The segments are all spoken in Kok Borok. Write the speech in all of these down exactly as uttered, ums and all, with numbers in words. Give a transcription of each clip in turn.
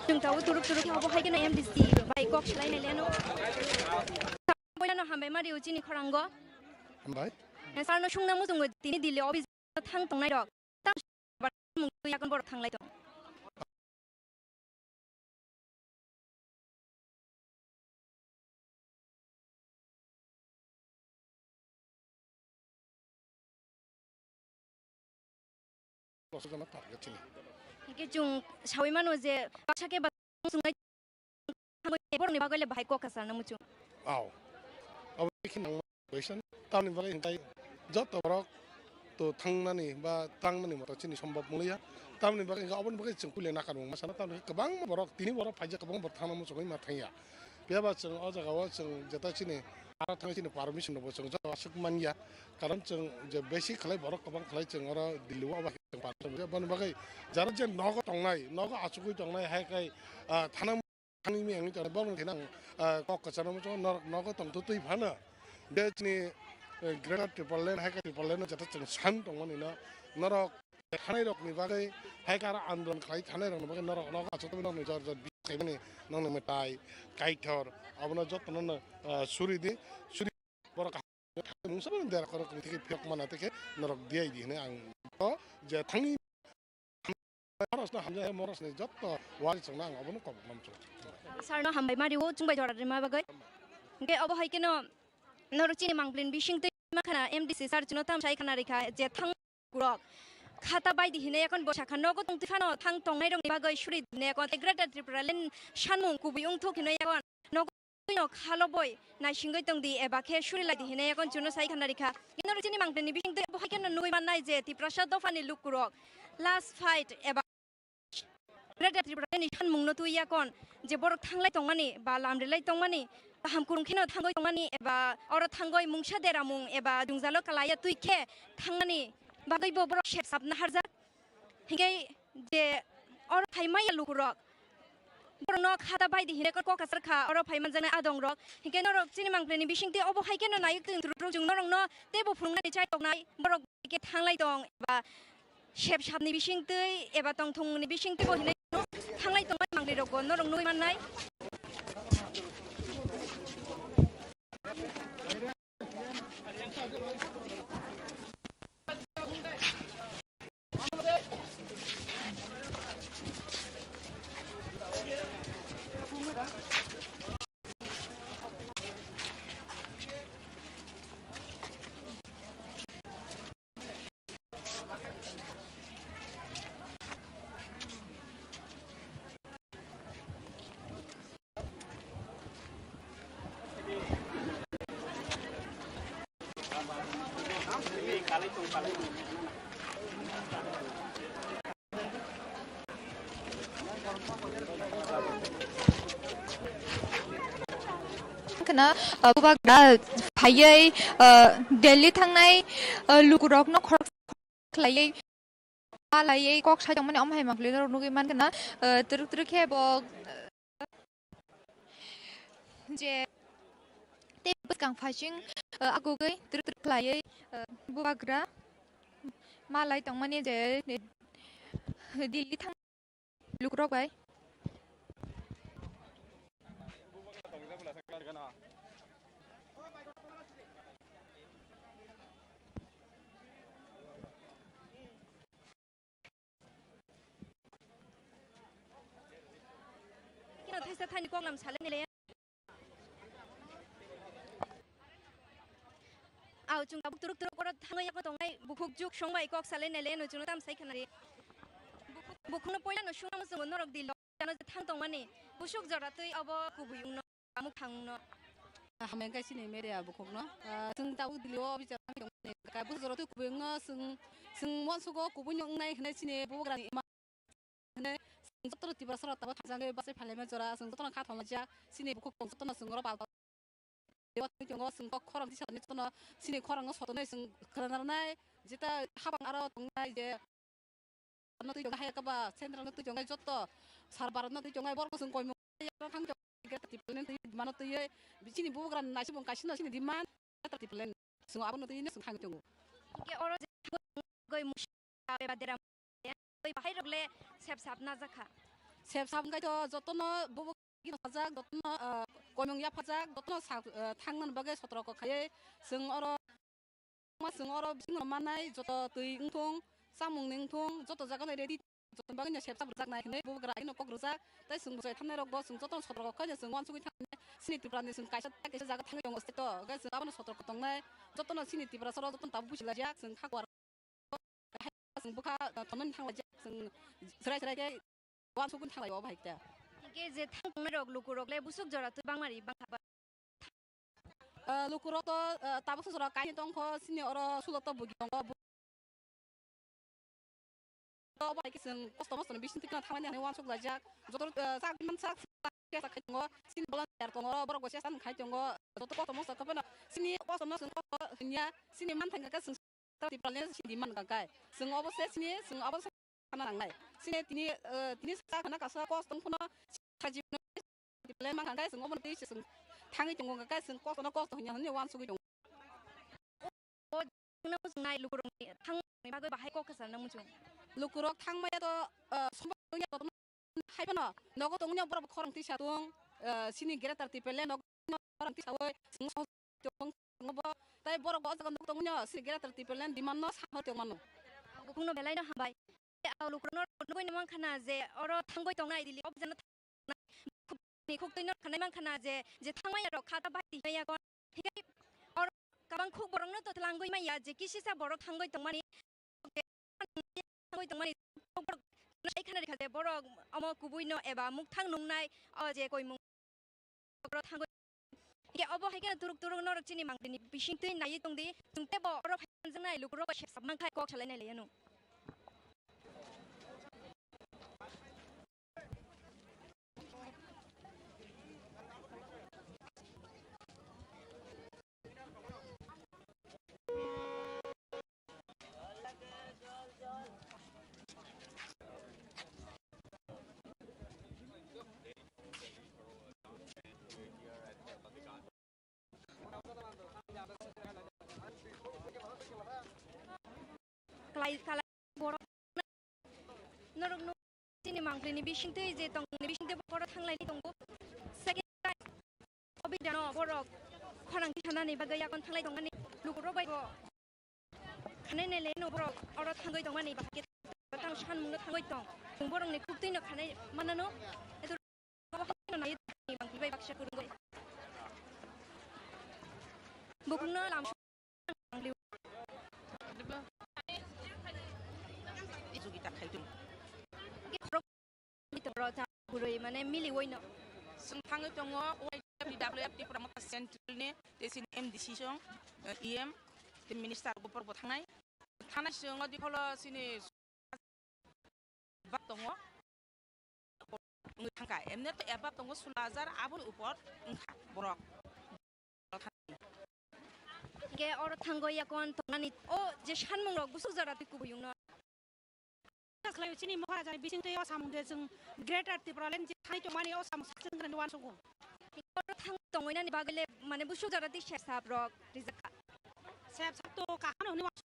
Chwng tabuk turuk turuk khe obo hai kheno M D C bai kok swlai nai leno. Boilano hambai ma rio chini khorango. Hambai. Sir no sungna muchungo tini Delhi office thang tongnai rok. Tam mung twi yakon borok thanglai tong. Losokjak na target chini. Hingke chwng sawi mano je baksa khe ba chwng nai borokni bagwi le bahai kok kasarna muchung. Aw. Abo khe nang question. Tamni bagwi hingkai joto borok to thangnani ba tangmani moto chini sombhob wngya. Tamni bagwi hingke oboni bagwi chwng puila nakarmung ma sana. Tamni kwbangma borok tini borok phaijak kwbangma borok thangna muchungwi ma thangya. Phiya ba chwng o jaga o chwng jeta chini aro thangwi chini permission rwbo chwng joto aswk manya. Karon chwng je basic khlai borok kwbang khlai chwng oro Delhi o obo khe chwng permission rwya. Boni bagwi jara je nogo tongnai, nogo achugwi tongnai hai khai, ah, thana thangwi miyangwi tongnai borokni thani ang, ah, kok kwcharo muchungo norok nogo tongtwtwi phano. Be chini, eh, Greater Tipraland hai khe Tipraland no jeta chwng san tongmani no norok thanai rokni bagwi, hai khe aro andolon khlai thanai rokni bagwi norok, norok achuk tongwi nokni jor jor bis khaimani nokni mwtai, kaithor, abono jotono no, ah, suri di, suri borok mungsa mani dera korok ni theke phiyok mana theke norok diyai di hwnwi ang o je thangni morosno hamjak hai morosni jotto wari chwngno ang obono kok namchung. Sir no hambai mari o chwngbai jora rima bagwi. Hingke obo hai keno norok chini mangpilin bising twi ma khana M D C sir chwngno tam sai khana rikha je thang Kurok. Khata bai di hinwi yakon bo sakha nogo tong twi phano thang tongnai rokni bagwi suri di hinwi yakon tei Greater Tripura Land sanmung kubui wngthok hinwi yakon nogo twi no khalo boi naisingwi tong di eba khe suri lai di hinwi yakon chuno sai khana rikha. Ino chini mangpili ni bising twi bo hai kheno nugwi mannai je Tiprasa dophani lukurok last fight eba Greater Tripura ni sanmung no twi yakon je borok thanglai tongmani ba lamrilai tongmani kaham kurung kheno thangwi tongmani eba oro thangwi mungsa deramung eba dungjalo kalaiya twi khe thangmani bagwi bo borok sep sap naharjak. Hinkhe je oro phai maya lukurok borokno khata bai di hinwi kok kasar kha oro phai manjaknai adongrok. Hinkhe norok chini mangpili ni bising twi obo hai kheno naiwi tong rwrwk chwng norokno teibo phunuknani chai toknai borok bai khe thanglai tong eba Sep sapni bising twi eba tongthokmungni bising twi bo hinwi thanglai tongmani manglirokbo norok nugwi mannai. Khna, uh, bubagra phaiwi, uh, Delhi thangnai, uh, lukurokno khorok khlaiwi, ma laiwi kok sai tongmani omo hai mangpili norok nugwi mankha na, uh, twrwk twrwk khe bo, uh, je tei bwskang phasing, uh, agugwi twrwk twrwk khlaiwi, uh, bubagra ma lai tongmani je, uh, Delhi thang lukurok bai. Kino thaisa thani koklam salai nile. Aw, chwng tabuk turuk turuk oro thangwi yago tongnai bukhuk juk songbai kok salai nai le no chwngno tam sai khana ri. Bukhuk, bukhukno poila no sungna muchungo norok di lo jano je thang tongmani busuk jora twi obo kubui wngno amuk thang wngno. Hamya khe chini media bukhukno, ah, chwng tabuk Delhi o bichar tongmani kai busuk jora twi kubui wngno chwng, chwng monsugo kubui no wngnai hinwi chini bubagrani ima. Hwnwi chwng jotono Tiprasa rok tabuk thangjakgwi bachai phailaima jora, chwng jotono kha thomlaijak, chini bukhuk tong jotono chwng oro pal pal. Dewa twi tongo, chwng kok khorang tisani jotono chini khorang no sotonwi chwng khwna narwknai, jeta habang aro tongnai je no twi tongnai, hai khe ba central no twi tongnai, joto sar Bharat no twi tongnai, borok no chwng koimung thang tongo, Greater Tipraland twi mano twiwi chini bubagra ni naisibung kaisa no chini demand. Greater Tipraland chwng abono twi no chwng thang tongo. Hingke oro je goi musa eba dera goi bahai rok le sep sap na jakha. Sep sap wngkhaito jotono bobo sajak, jotono, ah, koimung yaphajak, jotono sa-, ah, thangnani bagwi sotroko khaiwi chwng oro, ma chwng oro bisingo mannai joto twi wngthung, chamungni wngthung, joto jagano ready, joto bagwino sep sap rwjaknai hinwi bubagra aino kok rwjak. Tei chwng bwsai thangnai rokbo chwng jotono sotroko khaino chwng uansugwi thangnai. Chini Tripurani chwng kaisa tei kaisa jaga thangwi tongo state o, hwnkhe chwng abono sotroko tongnai. Jotono chini Tiprasa rok jotono tabuk buchi laijak, chwng kha kuar chwng bwkha, uh, thomnani thanglaijak, chwng chwrai chwrai khe uansugwi thanglaio obo hai khe. Hinkhe je thang tongnai rok lukurok le busuk jora twi bangmari bangkha ba? Uh, lukurok to, uh, tabuk jora kainwi tongkho, chini oro sulo to bugi tongo. Obo hai khe chwng kosto mosto ni bising twi kheno thamani hinwi uansuk laijak. Joto, eh, chak man chak chesta khai tongo, chini volunteer tongo, borok bo chesta khai tongo, joto kosto mosto khe phano chini kosto no chwng kosto hinya, chini man thangkha khe chwng Tipraland chini demand kha khe chwng obo se chini, chwng obo se khana nangnai. Chini tini, eh, tini sa khana kasa kosto wng phano sajibno Tipraland man kha khe chwng obo twi se chwng thangwi tongo khe chwng kosto no kosto hinya hinwi uansugwi tongo. O nang muchungnai lukurokni thangmani bagwi bahai kok kwchar nang muchung. Lukurok thangmaya to, ah, sombo wngya to hai phano nogo tongya borok khorang tisa tong, ah, sini greater Tipraland nogo khorang tisa oi chwng song tong bo tai borok bo o jaga nogo tongya sini greater Tipraland demand no sa hor tong mano. Bukhungno belai no hambai. Tei a lukurokno nugwi no mankha na je oro thangwi tongnai Delhi o bwsano ni khuktwi no khanai mankha na je, je thangmaya rok kha ta bai twi maya kon. Hinkhe oro kabang khuk borok no to twlangwi maya je kisisa borok thangwi tongmani, thangwi tongmani borok no sai khana rikha je borok omo kubui no eba mukthang nungnai o je koimung borok thangwi. Hinkhe obo hai khe turuk turuk norok chini mangpili ni bising twi naiwi tongdi, chwng teibo oro phai manjaknai lukurok bai sep sap mankha kok salai nai lai ano. Kalai, kalai, borok norok no chini mangpili ni bising twi je tong ni bising twi borok thanglai ni tongo. Second time, o bidano borok khorang tisanani bagwi yakon thanglai tongmani lukurok bai bo. Khanai nai le no borok oro thangwi tongmani bahai khe tang sanmung no thangwi tong. Chwng borok ni khuktwi no khanai manano. Eto abo hai no nai tongmani bangwi bai baksa kwrwngwi. Bukhuk no lam Gurui mane miliwi no. Chwng thangwi tongo Y W F Tipra Motha Central ni tei chini M D C song, eh, E M, tei minister bo borok bo thangnai. Thangnai chwng odi pholo chini bak tongo. Wngwi thangkha. Emne to ebak tongo sulo hajar aboni upor wngkha borok. Hingke oro thango yakon tongnani o je sanmung rok busuk jora twi kubuyung no. Khlai chini Maharaja ni bising twi o samung de chwng Greater Tipraland je thani tongmani o samung sakchwng gwnani uansukgo. Oro thang tongwi nani bagwi le mane busuk jora twi sep sap rok rijak kha. Sep sap to kaham hwnwi uansukgo.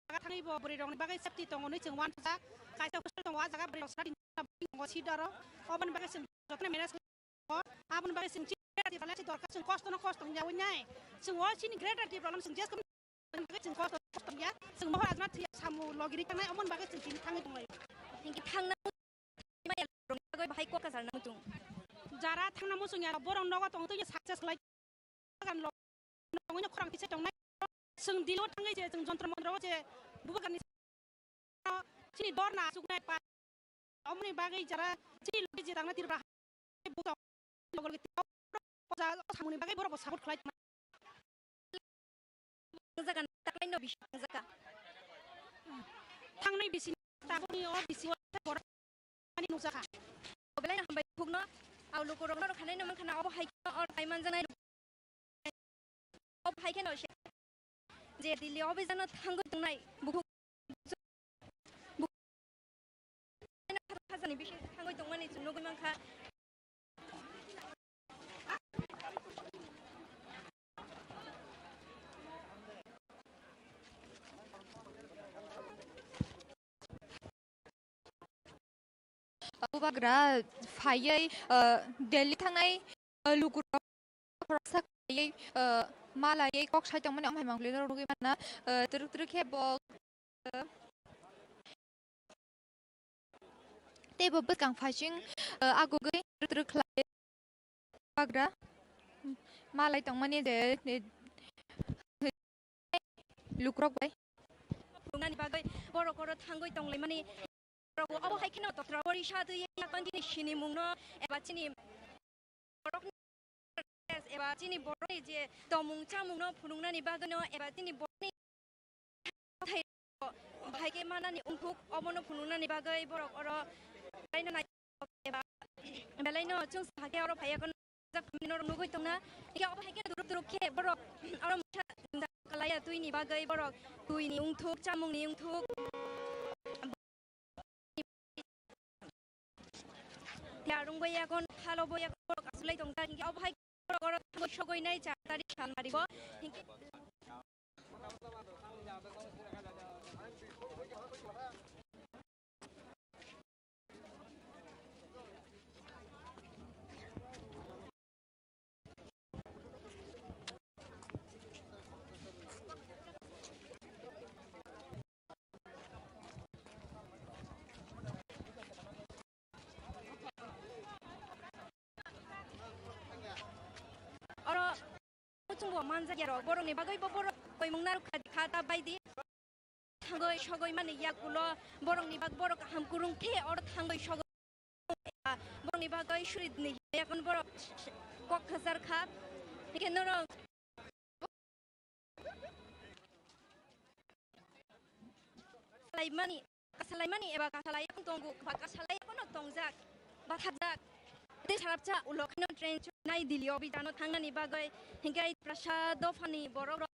Jaga thangwi bo bwrwi rokni bagwi safety tongo hwnwi chwng uansukjak. Kaisa hostel tongo, a jaga bwrwi rok sadi tongo seat aro. Oboni bagwi chwng jotono manage khlai tongo. Aboni bagwi chwng chini dorkar, chwng kosto no kosto wngya wngnai. Chwng o chini Greater Tipraland chwng jes bagwi chwng kosto kosto wngya. Chwng Maharaja no thwiya samung logi ri thangnai, oboni bagwi chwng tini thangwi tonglaio. Hinkhe thangna maya rokni bagwi bahai kok kasalna muchung. Jara thangna muchung ya borok nogo tong twi success khlai. Bagan lo nongino khorang kisa tongnai. Chwng Delhi o thangwi je chwng jontro montro o je bubagrani chini dorna achuknai pa. Omoni bagwi jara chini logi je tangna Tripura hai buto logi o ja o samungni bagwi borok bo support khlai tongmani. Jaga taklaino bisi jaga. Thangnai bisi tabukni o bisi o borok ani nukjakha. Belai no hambai bukhukno, au lukurokno rwkhanai no mankha na, obo hai kheno or tai manjaknai. Obo hai kheno se je Delhi o bijano thangwi tongnai bukhuk, bukhuk khajani bising thangwi tongmani chwng nugwi mankha. Abo Bubagra phaiwi, ah, Delhi thangnai, ah, lukurok khoroksa khaiwi, ah, malaiwi kok sai tongmani omo hai mangpili norok nugwi manna, ah, twrwk twrwk khe bo, ah, tei bo bwskang phaising, ah, agugwi twrwk twrwk khlai. Bubagra malai tongmani je, je lukurok bai. Phunuknani bagwi borok oro thangwi tonglaimani. Borok obo hai kheno totra porisa twi yapan chini sinimungno eba chini borokni eba chini borokni je tomung chamungno phunuknani bagwino eba chini borokni Hai khe manani wngthuk, obono phunuknani bagwi borok oro belaino nai-, eba belaino chwng sakhe oro phaiya kheno jak norok nugwi tongna. Hingkhe obo hai khe duruk duruk khe borok oro mungsa kalaiya twini bagwi borok twini wngthuk, chamungni wngthuk. Yarwng bai yakon, halo bo yakon borok asulai tongjak, hingkhe obo hai borok oro thangwi sogwi nai char tarik sal mari bo. Hingkhe Oro chwngbo manjak ya rok, borokni bagwi bo borok koimung narwk kha, kha ta bai di. Thangwi sogwi mani yakulo borokni bag borok kaham kwrwng khe oro thangwi sogwi borokni bagwi suri ni yakon borok kok kwchar kha. Hingkhe norok Salaimani, kasalaimani eba kasalai tongo, ba kasalai kono tongjak, bathajak. Tei sarapcha ulo kheno train chunai Delhi obijano thangnani bagwi, hingkhe Tiprasa dophani borok rok.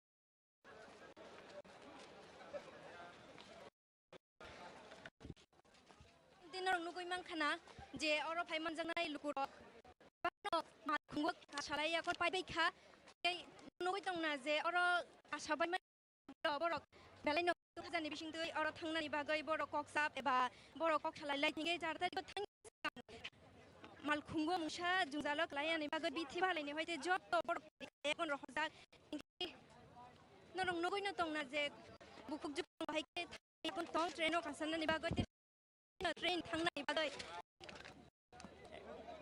Tei norok nugwi mankha na je oro phai manjaknai lukurok. Bano malkhungo kasalai yakon pai bai kha. Tei nugwi tongna je oro asa bai Borok belaino two thousand ni bisingtwi oro thangnani bagwi borok kok sap eba borok kok salai lai thangwi jar tarikh thang malkhungo mungsa jwngjalo khlainani bagwi bithi balaini hoite joto borok yakon rohorjak. Norok nugwino tongna je bukhuk jukung hai khe yakon tong train o kasanani bagwi tei train thangnani bagwi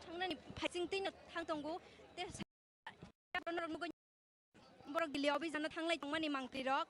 thangnani phaising twino thang tongo. Tei Borok nugwi borok Delhi obijano thanglai tongmani mangtwi rok.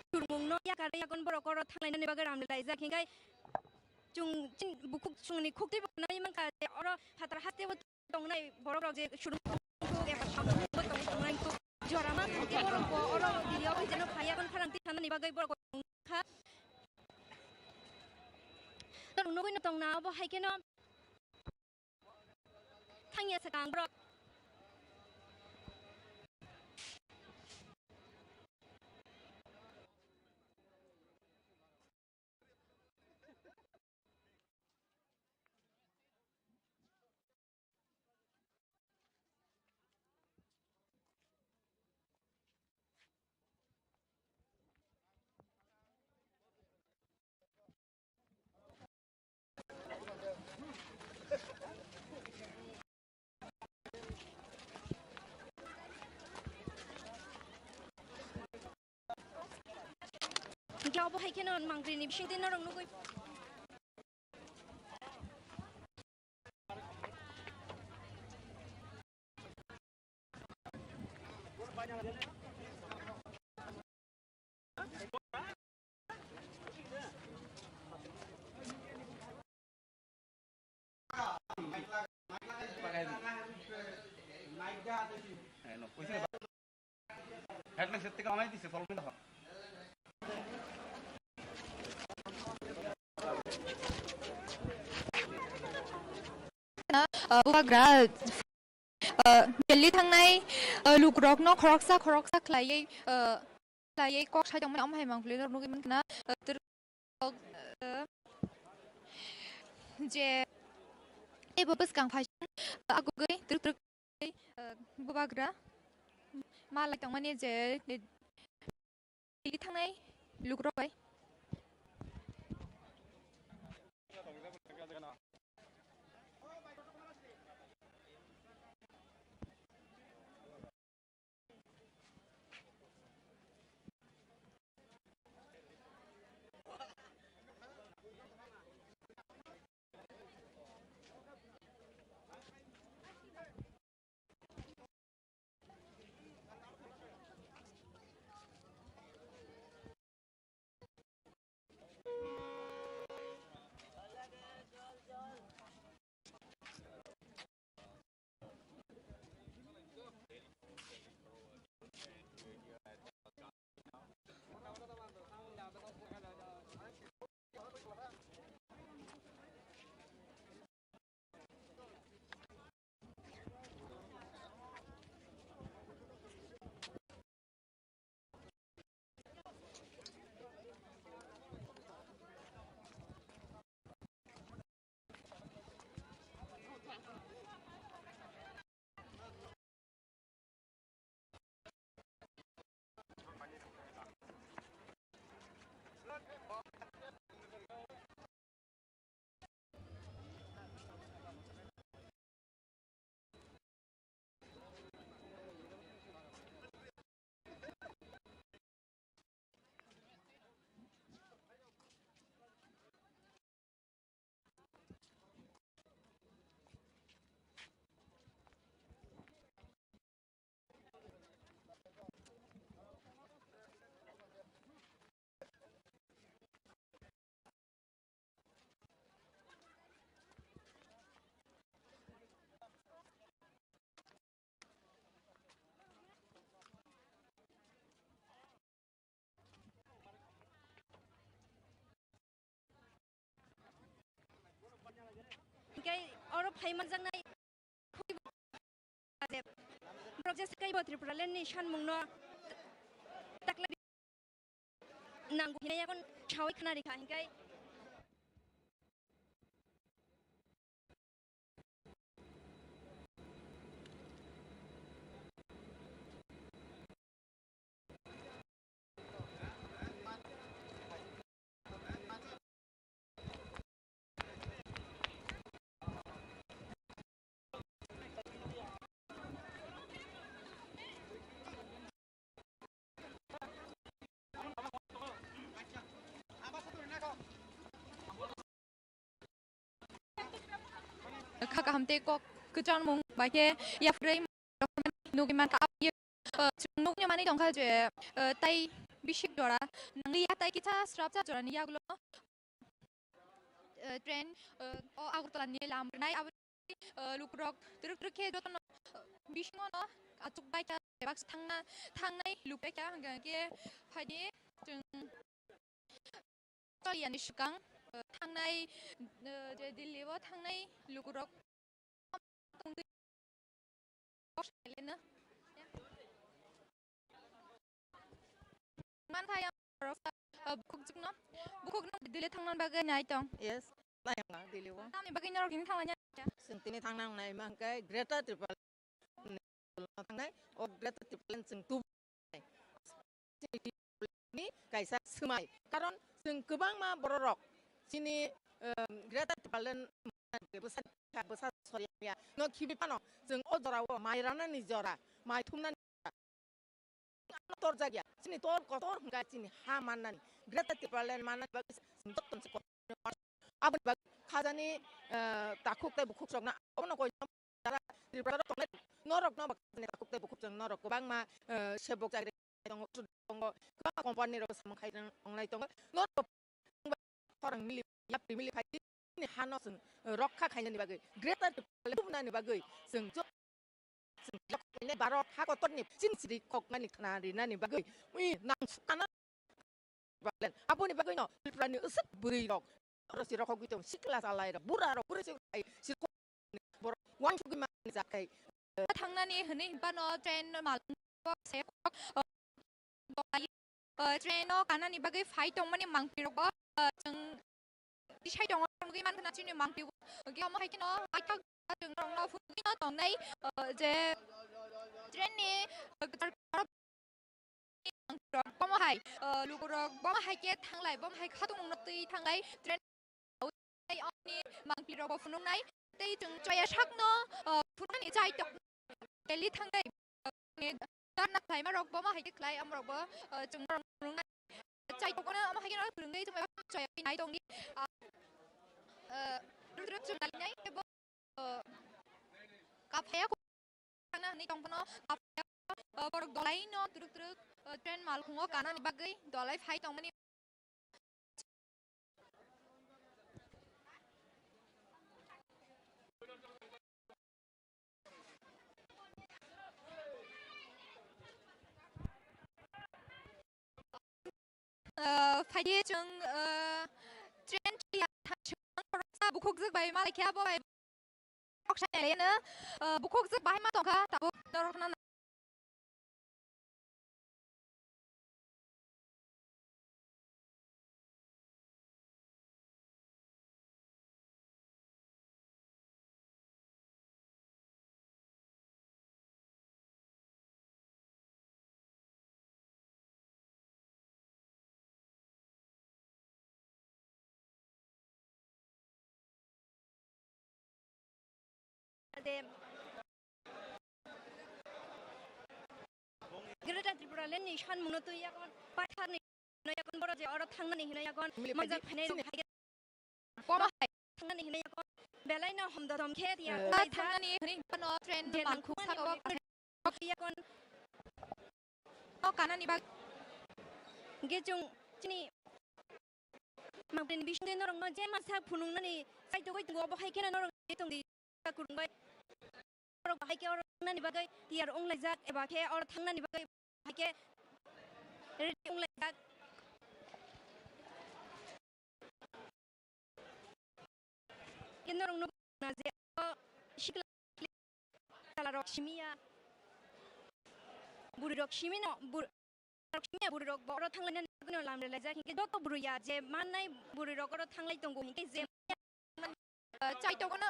Churmungno yakarwi yakon borok oro thanglainani bagwi ram laijak, hingkhe chwng chini bukhuk chwngni khuktwi bo nai mankha je oro phatar haste bo tongnai borok rok je surung eba samung bo tong tongnai jorama hingkhe borok bo oro Delhi o phai jeno phai yakon pharang twi sanani bagwi borok bo tongkha. Norok nugwino tongna obo hai kheno thangya swkang borok. Hingke obo hai kheno mangpili ni bisingtwi norok nugwi. Headline set থেকে বানাই দিছে, ফলো না। Ah, bubagra, ah, Delhi thangnai, ah, lukrokno khoroksa khoroksa khlaiwi, ah, khlaiwi kok sai tongmani omo hai mangpili rok nugwi mankha na, ah, twrwk, ah, je teibo bwskang phaising, ah, agugwi twrwk twrwk, ah, bubagra malai tongmani je Delhi thangnai lukrok bai. Hingke oro phai manjaknai borok je swkaibo Tripuraland ni sanmungno taklai nango hinui yakon saui khna rikha hingke. Kha kaham tei kok kwchangmung bai khe yapharwi nugwi mankha. Aboni, uh, chwng nugwi manwi tongkha je, uh, tai bisik jora nangli ya, tai kisa srapsa jorani yagulo, uh, train, uh, o Agartala ni lam rwnai. Abo, uh, lukurok twrwk twrwk khe jotono, uh, bisingo no achuk bai kha, bebak thangna, thangnai luk bai kha, hwnkhe khe phaidi chwng Australia ni swkang, uh, thangnai, uh, je Delhi o thangnai lukurok man thai ang borok, uh, bukhuk chukno, bukhuk no Delhi thangna bagwi nai tong. Yes, nai ang Delhi o. Tamni bagwi norok tini thangna nai? Chwng tini thangna nai mankhe Greater Tripura thangnai, o Greater Tipraland chwng tubu ni kaisa swmai. Karon chwng kwbangma bororok chini, um, Greater Tipraland bwsa, bwsa soria no khibi phano chwng o jorao mai ranani jora, mai thumnani jora. Ano torjak ya, chini tor kotor hwnkha chini ha mannani, Greater Tipraland mannani bagwi chwng joto se kotor. Aboni bagwi khajani, eh, takhuk tei bukhuk chokna abono koi jara Tripura rok tongnai norok no bakni takhuk tei bukhuk chwng norok kwbangma, eh, sebok chakri tongo, tongo, kwbangma company rok samung khai tongnai tongo. Norok khorang mili, yapri mili phai chini hano chwng rokha khainani bagwi, Greater Tipraland tubunani bagwi chwng jo-, chwng Bharat hakotorni chini chiri koknani khna rinani bagwi ui nang sukana balen. Aboni bagwino Tripurani usuk bwrwi rok, oro si rokhogwi tong, sikla salai rok, bura rok, bura si ai, si borok wansugwi mani jakai. Thangnani hwnwi hinphano train mal se kok, o, train o kanani bagwi phai tongmani mangpirokbo, o, chwng tisai tongo, nugwi mankha chini mangpirok. Hwnkhe omo hai kheno naithok chwng norokno phunugwino tongnai, o, je train ni, o, kwtal kwtal Bomo hai, uh, lukurok bomo hai khe thanglai, bomo hai khatung nungno twi thanglai, train oni mangpli rok bo phunuknai, tei chwng choya sakno, uh, phunuknani chai tok Delhi thanglai, uh, dharna khlaima rok bomo hai khe khlai, amorok bo, uh, chwng norok phunuknai, chai tok ono omo hai khe no phunuknai chwng choya nai tongdi, uh, uh, rwtrwk chwng nalinai, tei bo, uh, kaphaya. Thangna hwnwi tongphano, o, borok dolaino twrwk twrwk, o, train malkhungo kanani bagwi dolai phai tongmani. O, phaidi chwng, o, train chaya thang chwng khoroksa bukhukjwk bai malai khe abo bai kok sai nailaiano, o, bukhukjwk bahai ma tongkha tabuk norok khna. Greater Tripura Land ni sanmungno twi yakon, paithar ni hino yakon, boro je oro thangnani hino yakon, manjak phainai rok hai. Bomo hai. Thangnani hino yakon, belai no homdo dom khe tiya. Eh. Thangnani hini bono train je nangkuk saka o. Yakon. O kanani bag. Hingke chwng chini mangpili bisingtwi norokno je masa phunuknani saitogwi tongo, obo hai kheno norok tongdi kurungbai. Norok bahai khe oro thangnani bagwi tiyar wnglaijak eba khe oro thangnani bagwi bahai khe ready wnglaijak. Khe norok nukna je o sikla rok simiya, bwrwi rok simi no, bur-, rok simiya, bwrwi rok bo oro thanglaina nangwi no lam rwlaijak, hinkhe joto bwrwi ya je mannai bwrwi rok oro thanglai tongo, hinkhe je, ah, chai tongo no,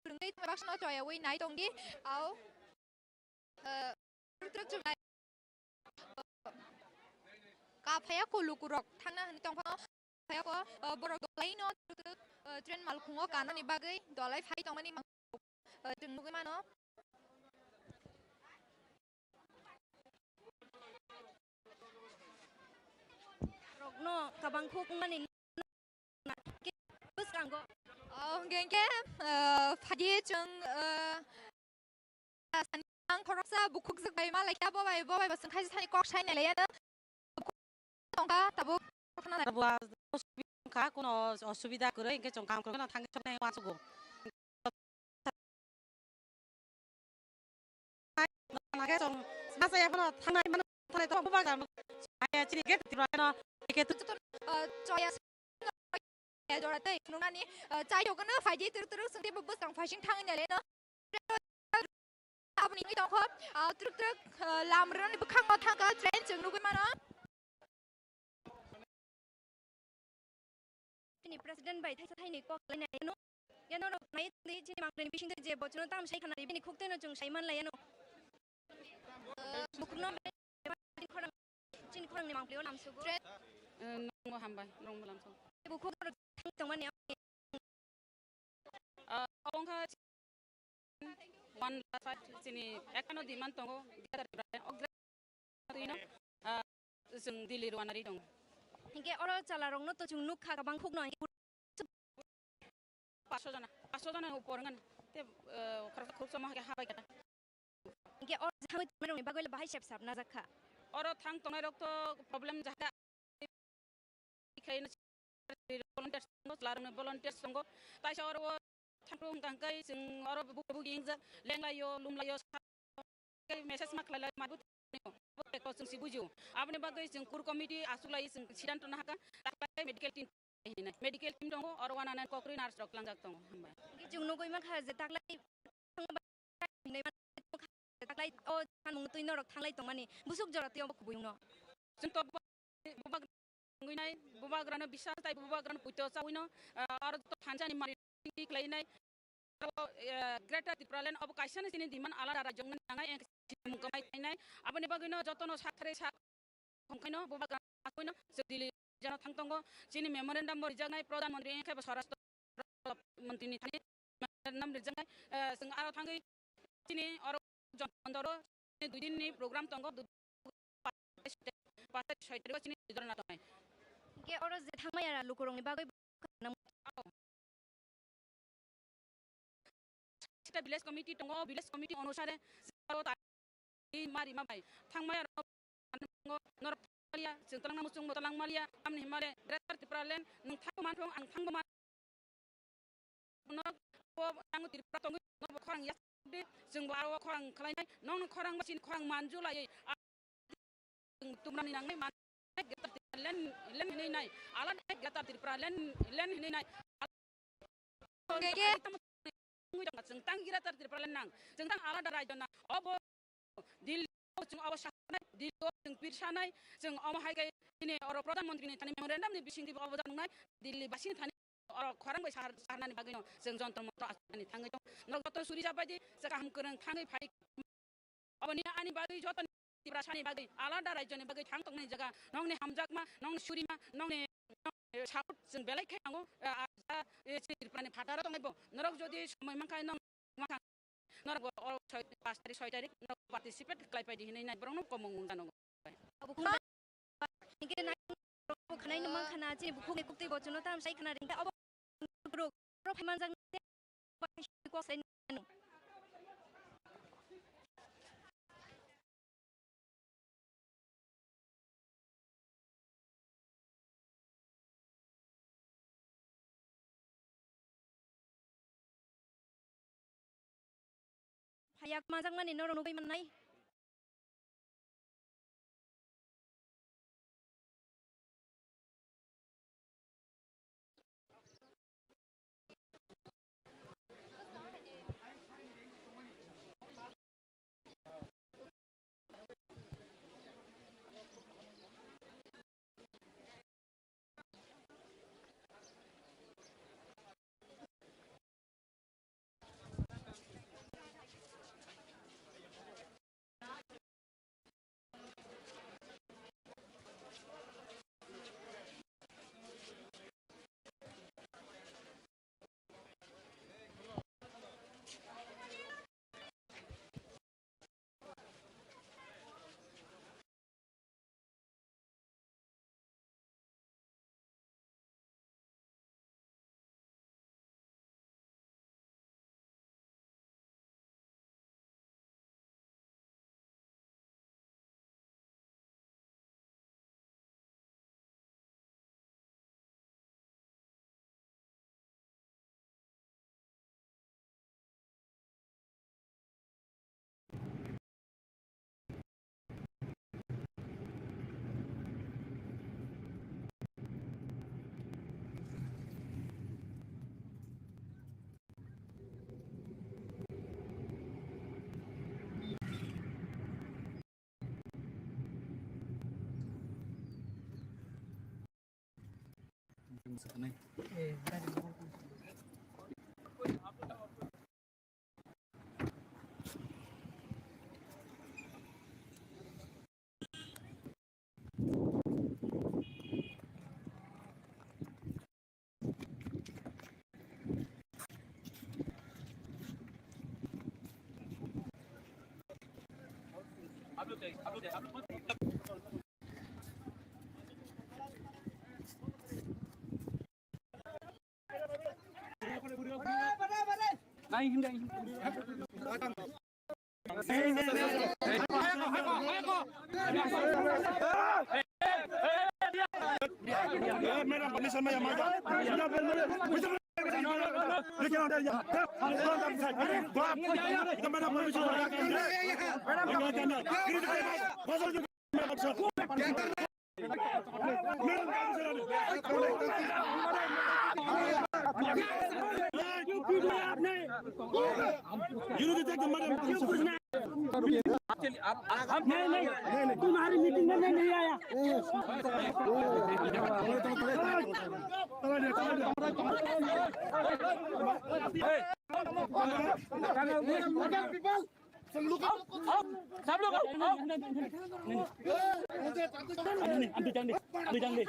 bwrwi tongma baksa no choyawi nai tongdi, au, ah, twrwk twrwk chumnai. Kaphaya ko lukurok thangna hwnwi tongphano, kaphaya ko, o, borok dolaino twrwk twrwk, o, train malkhungo kanani bagwi dolai phai tongmani mang-, o, chwng nugwi mano. Rokno kabang khuk wngmani bwskango. O, hwnkhe, hwnkhe, o, phaidi chwng, o, Ang khoroksa bukhukjwk bai ma laikha, bo bai, bo bai bo swngkha sani kok sai nai laiya no. Tongkha tabuk khna nai. Tabuk a osubida wngkha, kuno osubida kwrwi, hwnkhe chwng kaham kwrwngno thangwi soknai uansukgo. Hwnkhe chwng masa yaphano thangnai mano thangnai to bubagra chini gate Tripura no. Hwnkhe tu, ah, choya jora tei phunuknani, ah, chai tongkha no phaidi twrwk twrwk swngdi bo bwskang phaising thangwi nai leno. Aboni wngwi tongkha, ah, twrwk twrwk, ah, lam rwnani bwkhango thangkha train chwng nugwi mano. Chini president bai thaisa thaini kok lainai no. Yano rok nai tongdi chini mangpili bisingtwi je bochorno tam sai khanani bini khuktwino chwng sai man laiyano. Bukhukno chini khorang, chini khorangni mangpilio lamsugo. Tre- Eh, nongmo hambai, nongmo lamsong. Bukhuk rok thang tongmani. Ah, obo wngkha one last fight chini ekano demand tongo, gather twi no, ah, chwng Delhi rwna ri tongo. Hinkhe oro chwla rokno to chwng nukha, kabang khukno hinkhe Paso jona, paso jona upor wngkha. Te, eh, khoroksa khoroksa mo hai khe habai kha. Hinkhe o thangwi tongnairokni bagwi le bahai sep sap najak kha. Oro thang tongnairok to problem jakha. Khaina volunteers tongo, chwlarokni volunteers tongo. Taisa oro o thangkru hwnkha hwnkhe chwng oro bugi bugi wngjak, lenglaio, lumlaio, message ma khlai lai, ma bo tei ko chwng si bujio. Aboni bagwi chwng core committee aswk lai chwng siddhanto nahakha, taklai medical team hinai. Medical team tongo, oro wana nai kokri nurse rok langjak tongo. Hambai. Hwnkhe chwng nugwi mankha je taklai hinwi taklai o sanmung twi norok thanglai tongmani busuk jora twi obo kubui wngno. Chwng to buba-, bubagra wngwi nai, bubagrano bisas tai bubagrano puito chawino, ah, aro to thansani mari khlainai. Aro, eh, Greater Tipraland obo kaisano chini demand alada rajyong nangnai, engkhe chini mung kwmai khlainai. Aboni bagwino jotono sak thari sak hongkhaino bubagra aswino chwng Delhi jana thang tongo. Chini memorandum bo rijaknai Pradhan Mantri engkhe bo Swarashtra Mantri ni thani memorandum rijaknai, eh, chwng aro thangwi chini oro Jantar Mantar o chini dui din ni program tongo, dui, pas tarik, pas tarik, soi tarik o chini dhorna tongnai. Hwnkhe oro je thangmaya lukurokni bagwi Sita village committee tongo, village committee onusare aro ta-, mari ma bai thangmaya rok norok thangmaliya, chwng twlangna muchung bo twlangmaliya, tamni himare Greater Tipraland nwng thangbo manthung, ang thangbo man-, norok bo tango Tripura tongwi norok bo khorang yak di, chwng bo aro khorang khlainai, nokni khorang ba chini khorang manjulaiwi, Tumrani nangnai man Greater Tipraland, land hinwi nai. Alada Greater Tipraland, land hinwi nai. Hwnkhe chwng tang Greater Tipraland nang. Chwng tang alada rajyo nang. Obo Delhi o chwng obo sanai, Delhi o chwng pirsanai, chwng omo hai khe chini oro Pradhan Mantri ni thani memorandum ni bisingtwi bo obo jangnai, Delhi basini thani oro khorang bai sahar, saharnani bagwino chwng Jantar Mantar aswknani thangwi tong. Norok joto suri jabai di, chwng kaham kwrwng thangwi phai. Oboni ani bagwi joto Tiprasani bagwi alada rajyoni bagwi thang tongmani jaga nokni hamjakma, nokni surima, nokni, nokni support chwng belai khe nango, ah, ah, ah, eh, chini Tripurani phataro tongaibo. Norok jodi somoi mankha nong mankha norok bo oro soi, pas tarik, soi tarik norok participate khlai paidi hinwi nai borokno komung wng jano. Abo khung hingke nai khana chini bukhuk ni kuktwi bo chuno tam sai khana ringka abo rok oro phai manjak kok sai. Phaiyak manjakmani norok nugwi mannai. You need to take the madam. नहीं, नहीं, तुम्हारी मीटिंग में मैं नहीं आया। सब लोग आओ, आओ। नहीं, नहीं, अभी जान दे, अभी जान दे।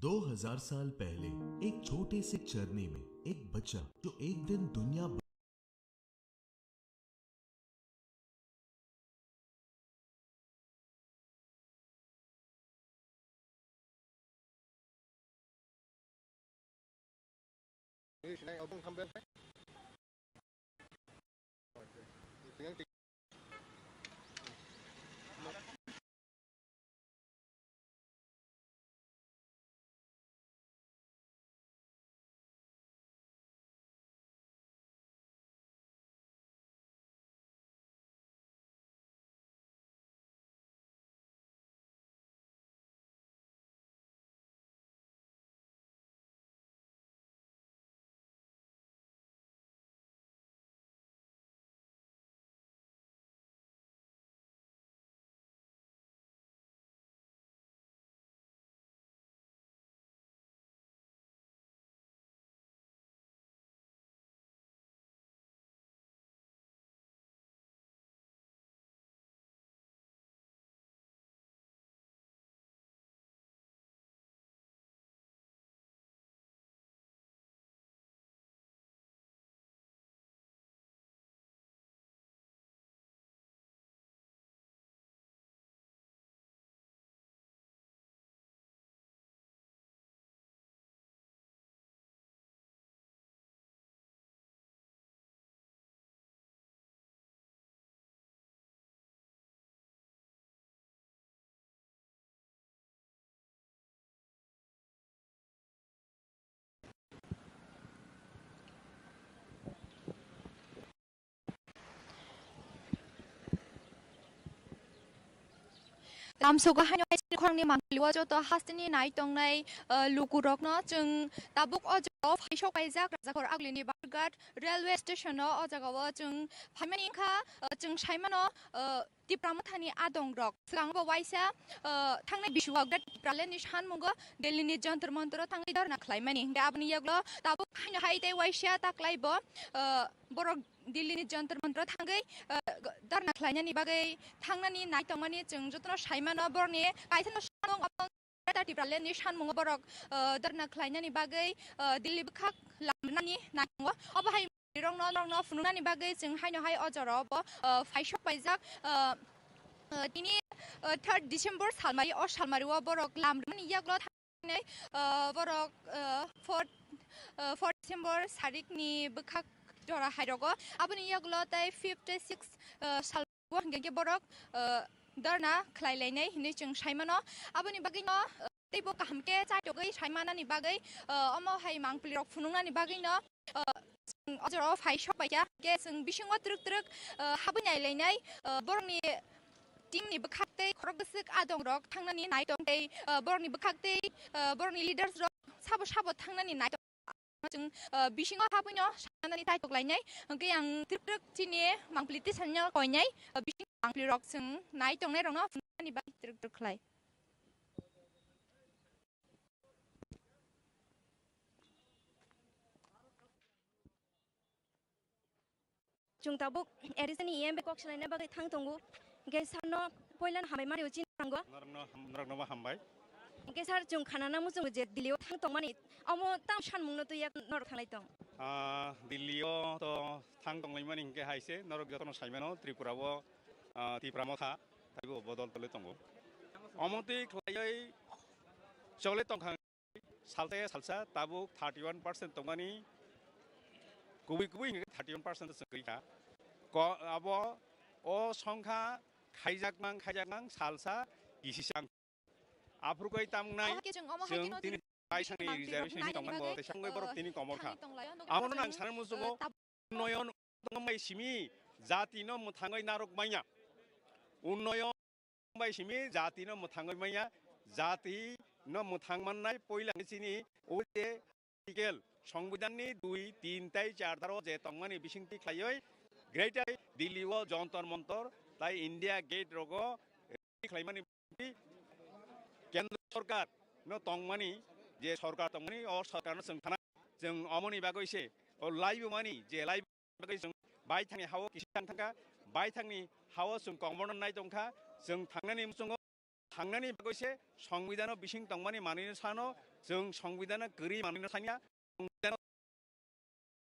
दो हज़ार साल पहले एक छोटे से चरनी में एक बच्चा जो एक दिन दुनिया भर Lamsogo haino hai chini khorangni mangpili o joto hasteni nai tongnai, ah, lukurokno chwng tabuk o jagao phaisok paijak Rajakhor Agulini Barghat railway station o, o jagao chwng phaimani wngkha, ah, chwng saimano, ah, Tipra Mothani adongrok. Swkango bo waisa, ah, thangnai bisugo Great Tipraland ni sanmungo Delhi ni Jantar Mantar o thangwi dharna khlaimani. Hingkhe aboni yagulo tabuk haino hai tei waisa taklai bo, ah, borok Delhi ni Jantar Mantar o thangwi, ah, dharna khlainani bagwi thangnani nai tongmani chwng jotono saimano borokni kaisa no sanmung omo Greater Tipraland ni sanmungo borok, ah, dharna khlainani bagwi, ah, Delhi bwkhak lamnani nai tongo. Obo hai rokno, rokno phunuknani bagwi chwng haino hai o jorao bo, ah, phaisok paijak, ah, ah, tini, ah, third December salmari, o salmari o borok lam rwmani yagulo thangwi, ah, borok, ah, fourth, ah, fourth December sarikni bwkhak jora hai rogo. Aboni yagulo tei fifth tei sixth, ah, sal o hingkhe khe borok, ah, dharna khlai lainai hinwi chwng sai mano. Aboni bagwino, ah, teibo kaham khe chaitogwi sai manani bagwi, ah, omo hai mangpili rok phunuknani bagwino, ah, chwng o jorao phai sok pai kha. Khe chwng bisingo twrwk twrwk, ah, habwi nai lainai, ah, borokni team ni bwkhak tei khorok bwswk adong rok thangnani nai tong tei, ah, borokni bwkhak tei, ah, borokni leaders rok sabo sabo thangnani nai tong. Chwng, ah, bisingo habwino sanani taitok lainai. Hwnkhe ang twrwk twrwk chini mangpili tisani koinai, ah, bising ang rok chwng nai tongnai rokno phunuknani bagwi twrwk twrwk khlai. Chwng tabuk A D C ni E M bai kok swlaina bagwi thang tongo. Hwnkhe sir no poilano hambai mani chini thango. Norokno ham-, noroknobo hambai. Hwnkhe sir chwng khanana muchungo je Delhi o thang tongmani omo tamo sanmungno twiya norok thanglai tong? Ah, Delhi o to thang tonglaimani hwnkhe hai se norok jotono saimano Tripura o, ah, Tipra Motha taibo bodol tole tongo. Omo twi khlaiwi chole tongkha. Salsa ya salsa tabuk thirty one percent tongmani kubui kubui hingke thirty one percent se kwrwi kha. Ko-, abo o songkha khaijakmang khaijakmang salsa kisisang. Aphuru koi tamnai. Omo hai khe chwng, omo hai chwng kheno tini tini paisani reservation ni tongmani bo tei songoi borok tini komor kha. Amo no nang sanai muchungo. Unnoyon tongmai simi jati no mwthangwi narwk manya. Unnoyon bai simi jati no mwthangwi manya, jati no mwthang mannai poila ni chini o je article Songbidan ni dui, tin tai char daro je tongmani bisingtwi khlaiwi Greater Delhi o Jontor Montor tai India Gate rogo khlaimani bisingtwi kendro sorkar no tongmani je sorkar tongmani o sorkar no chwng thana chwng omoni bagwi se o laibumani je lai bagwi chwng baithangni hao kisa thangkha, baithangni hao chwng kokborno nai tongkha, chwng thangnani muchungo thangnani bagwi se Songbidan o bising tongmani manwino sano, chwng Songbidan o kwrwi manwino sanya, Songbidan o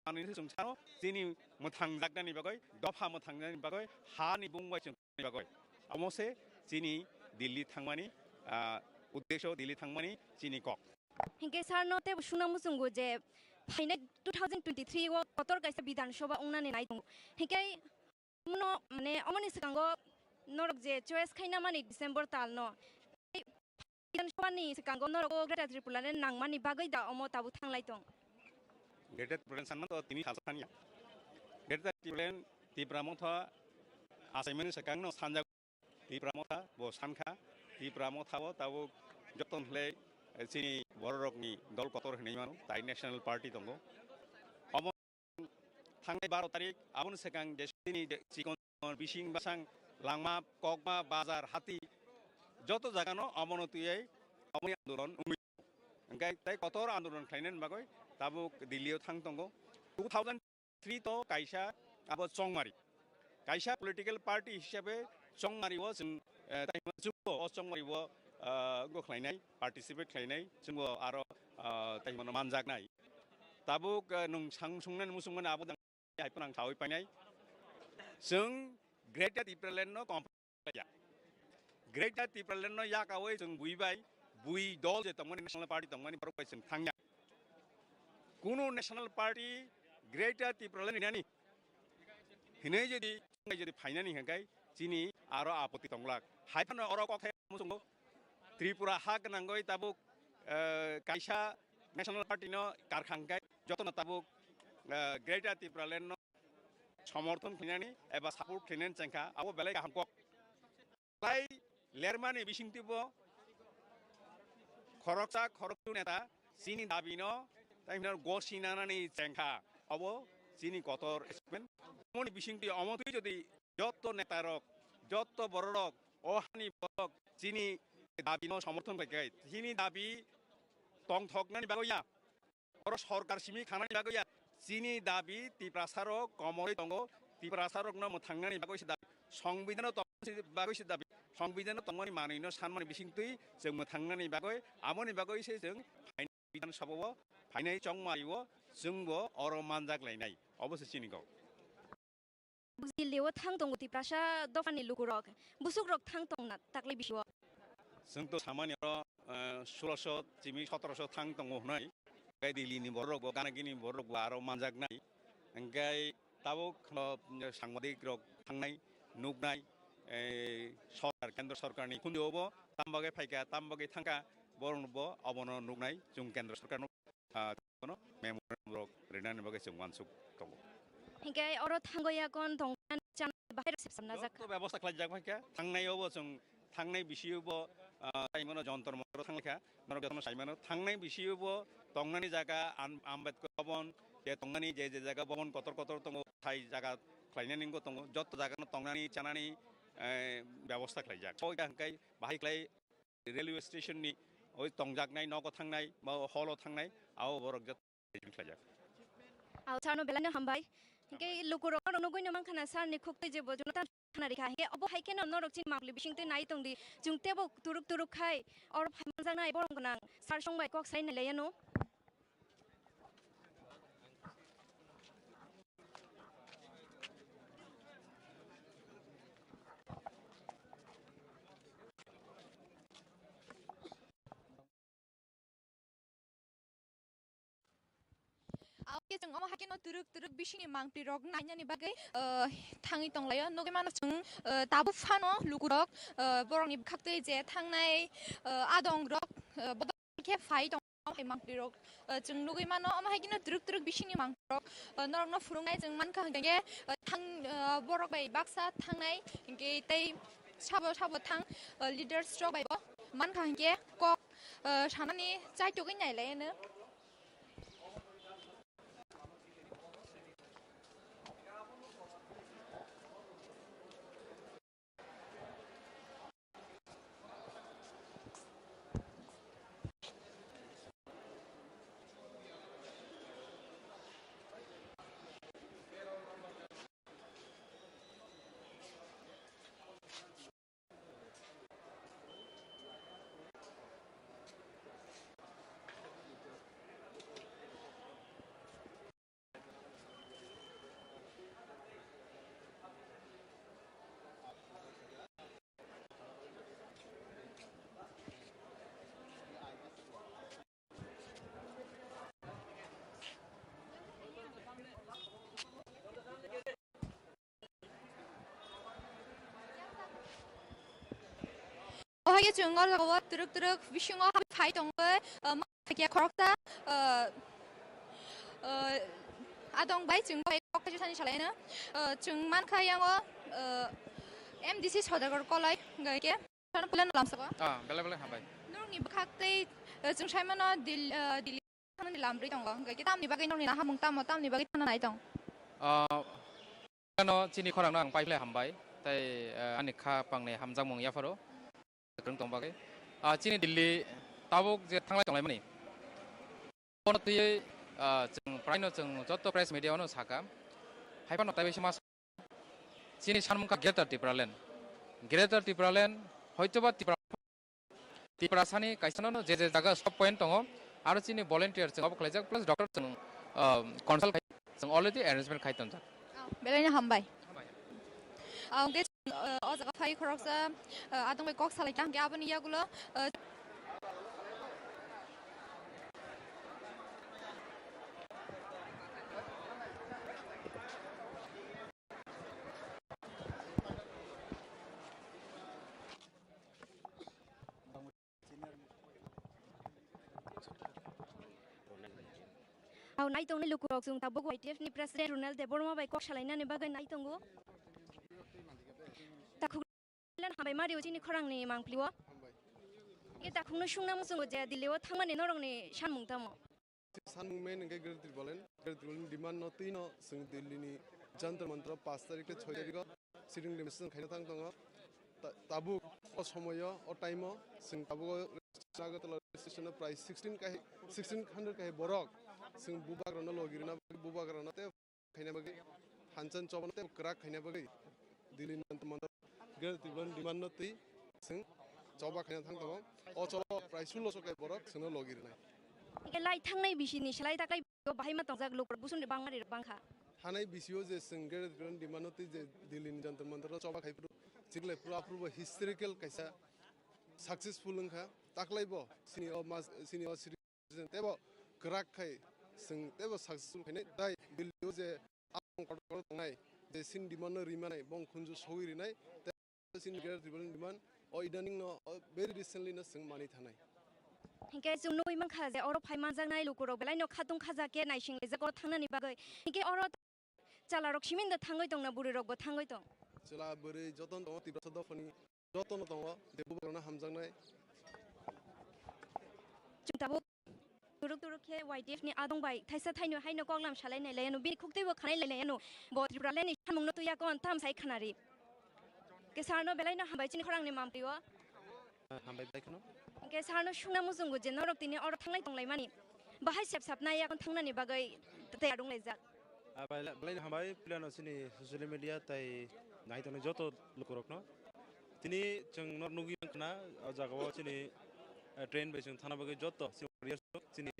manwino chwng sano, chini mwthangjaknani bagwi, dopha mwthangjaknani bagwi, hani bung bai chwng bagwi. Omo se chini Delhi thangmani, ah, uddesho Delhi thangmani chini kok. Hinkhe sir no tebo sungna muchungo je phainai two thousand twenty-three o kotor kaisa Bidhan Sabha wngnani nai tongo. Hinkhe omono, mane, omoni swkango norok je choice khaina mani December tal no. Bidhan Sabha ni swkango norok o Greater Tripura Land nangmani bagwi da omo tabuk thanglai tong? Greater Tripura Land sanma to tini salsa thani ya. Greater Tripura Land Tipra Motha achaimani swkang no sanja Tipra Motha bo sankha, Tipra Motha bo tabuk joton hwlai, eh, chini bororokni dol kotor hinwi mano, tai National Party tongo. Omo thangnai baro tarik, aboni swkang je chini je chikon bising basang langma, kokma, bazar, hati, joto jagano omono twiwi omoni andolon wngwi tongo. Hwnkhe tai kotor andolon khlainani bagwi tabuk Delhi o thang tongo. Two thousand three to kaisa abo chongmari. Kaisa political party hisabe chongmari o chwng, eh, tai hwnba chwngbo o chongmari o, eh, wngkha khlainai, participate khlainai, chwngbo aro, eh, tai hwnba manjaknai. Tabuk, eh, nwng sang-, sungnani muchungmani abo dang hai phano ang saui painai. Chwng Greater Tipraland no Greater Tipraland no yakaui chwng bui bai, bui dol je tongmani, National Party tongmani borok bai chwng thangya. Kunu National Party Greater Tipraland hinani hinwi jodi, jodi phainani hwnkhe chini aro apoti tonglak. Hai phano oro kok thai muchungo Tripura ha gwnangwi tabuk, eh, kaisa National Party no karkhang khe jotono tabuk, eh, Greater Tipraland no somorthon khlainani eba support khlainani chengkha, abo belai kaham kok. Tai lermani bisingtwi bo khoroksa khoroktu neta chini dabino tai hwnwi gosi nanani chengkha, abo chini kotor achievement. Omoni bisingtwi omo twi jodi jotto netarok, jotto bororok, o hani borok chini dabino somorthon khlai khe, chini dabi tongthoknani bagwi ya, oro sorkar simi khanani bagwi ya, chini dabi Tiprasarok komorwi tongo, Tiprasarokno mwthangnani bagwi se dabi, Songbidanno tongmani bagwi se dabi, Songbidanno tongmani manwino sanmani bisingtwi chwng mwthangnani bagwi, amoni bagwi se chwng phainai Bidhan Sabha o, phainai chongmari o, chwngbo oro manjak lainai, obo se chini kok. Delhi o thang tongo Tiprasa dophani lukurok, busukrok thang tong na taklai bisio. Chwng to samani oro, eh, sulosho chimi sotrosho thang tongo hwnwi. Hwnkhe Delhi ni borok bo, gana gini borok bo aro manjak nai. Hwnkhe tabuk no sangbadik rok thangnai, nuknai, eh, sorkar, kendro sorkar ni khunju obo tam bagwi phaikha, tam bagwi thangkha, borok bo obono nuknai, chwng kendro sorkar no ah, kono memorandum rok rinani bagwi chwng uansuk tongo. Hinkhe oro thangwi yakon tongmani chana bahai rok sepsam najak kha. Joto bebosta khlaijak bai kha. Thangnai obo chwng, thangnai bisi bo, ah, tai mano jontor montor thangkha. Norok jotono sai mano. Thangnai bisi bo tongnani jaga Am-, Ambedkar Bhavan, je tongnani je je jaga bhavan kotor kotor tongo, thai jaga khlainani wngwi tongo. Joto jaga no tongnani, chanani, eh, bebosta khlaijak. Oida hwnkhe bahai khlai railway station ni oi tongjaknai nogo thangnai ba hall o thangnai abo borok joto khlaijak. Ao sano belai no hambai. Hingke lukurok norok nugui no mankha na sir ni khuktwi je bo jono tam khana rikha. Hingke obo hai kheno norok chini mangli bisingtwi nai tongdi. Chwng tebo turuk turuk khai oro phai manjaknai borok gwnang sir song bai kok sai nai laiya no. Aokhe chwng omo haikhe no turuk turuk bisingni mangpli rok nainani bagwi, ah, thangwi tonglaio. Nugwi mano chwng, ah, tabuk phano lukurok, ah, borokni bwkhaktwi je thangnai, ah, adong rok, ah, bodol khe phai tong hai mangpli rok, ah, chwng nugwi mano. Omo haikhe no turuk turuk bisingni mangpli rok, ah, norokno phwrwngnai chwng mankha hwnkhe, ah, thang, ah, borok bai baksa thangnai hwnkhe tei sabo sabo thang, ah, leaders rok bai bo mankha hwnkhe kok, ah, sanani chaitugwi nailaino. O hai khe chwng o jaga o twrwk twrwk bisingo phai tongwi, ah, ma khe khoroksa, ah, ah, adong bai chwng bai kok thani salaino, ah, chwng mankha yango, ah, M D C Sodagar Kolai hwnkhe. Sana puila no lamsako? Ah, belai belai hambai. Norokni bwkhak tei, eh, chwng saimano Dil-, eh, Delhi thangnani lam rwi tongo. Hwnkhe tamni bagwi norokni nahamung tamo, tamni bagwi thangna nai tong? Ah, ano chini khorangno ang paiphlai hambai. Tei, eh, ani kha pangnai hamjakmung yapharo kwrwng tong bagwi. Ah, chini Delhi tabuk je thanglai tonglaimani. Bono twiwi, ah, chwng praino chwng joto press media-o no sakha. Hai phano taibaisa ma chini sanmung kha Greater Tipraland. Greater Tipraland hoitoba Tipra, Tiprasani kaisa no je je jaga stop point tongo, aro chini volunteer chwng obo khlaijak, plus doctor chwng, ah, consult khai, chwng already arrangement khai tongjak. Belai no hambai. Ah, hwnkhe, ah, o jaga phai khoroksa, ah, adong bai kok salai kha, hwnkhe aboni yagulo, ah, Ang nai tongnai lukurok chwng tabuk Y T F ni President Ronald Debbarma bai kok salainani bagwi nai tongo. Takhuk hambai mario chini khorangni mangpli o. Ye takhukno sungna muchungo je Delhi o thangmani norokni sanmung tamo? Sanmung main hwnkhe Greater Tipraland, Greater Tipraland demand no twi no chwng Delhi ni Jantar Mantar o paanch tarikh tei choi tarikh o sitting demonstration khaina thang tongo. Ta-, tabuk o somoyo, o time o chwng tabuk o Agartala railway station o prai sixteen kahi, sixteen hundred kahi borok chwng bubagrano logi rwna bagwi, bubagrano tei khaina bagwi, hansan chobano tei kwrak khaina bagwi Delhi ni Jantar Mantar, Greater Tipraland demand no twi chwng choba khaina thang tongo. O choba prai sullo so kahi borok chwngno logi rwnai. Hingke lai thangnai bisini slai taklai bahai ma tongjak lukurok busumni bangmani rok bangkha. Hanai bisio je chwng Greater Tipraland demand no twi je Delhi ni Jantar Mantar o choba khai phuru, chikle phuru aphuru bo historical kaisa successful wngkha. Taklai bo chini o mas, chini o sri tebo kwrak khai chwng tebo successful khainai tai Delhi o je ang kotor kotor tongnai je chini demand no rimanai bong khunju sogwi rinai. Chini Greater Tipraland demand o idaning no, o very recently no chwng manwi thanai. Hinkhe chwng nugwi mankha je oro phai manjaknai lukurok belai no khatung khaja khe naising laijak o thangnani bagwi. Hinkhe oro chalarok simin da thangwi tong na bwrwi rok bo thangwi tong? Chwla bwrwi jotono tongo Tiprasa dophani, jotono tongo je bubagrano hamjaknai. Chwng tabuk turuk turuk khe Y D F ni adong bai thaisa thaino haino koklam salai nai lai ano, bini khuktwi bo khanai lai lai ano, bo Tripura leni samung no twi ya kon tam sai khanari. Ke sarno belai no hambai chini khorang ni mampli o. Hambai bai kheno. Ke sarno sungna muchungo je norok tini oro thanglai tonglaimani. Bahai sep sapnai yakon thangnani bagwi tayar wnglaijak. Ah, belai, belai no hambai, puilano chini social media tai nai tongnai joto lukurokno. Tini chwng nor nugwi mankha na, o jagao chini, eh, train bai chwng thana bagwi joto chini warriors rok chini,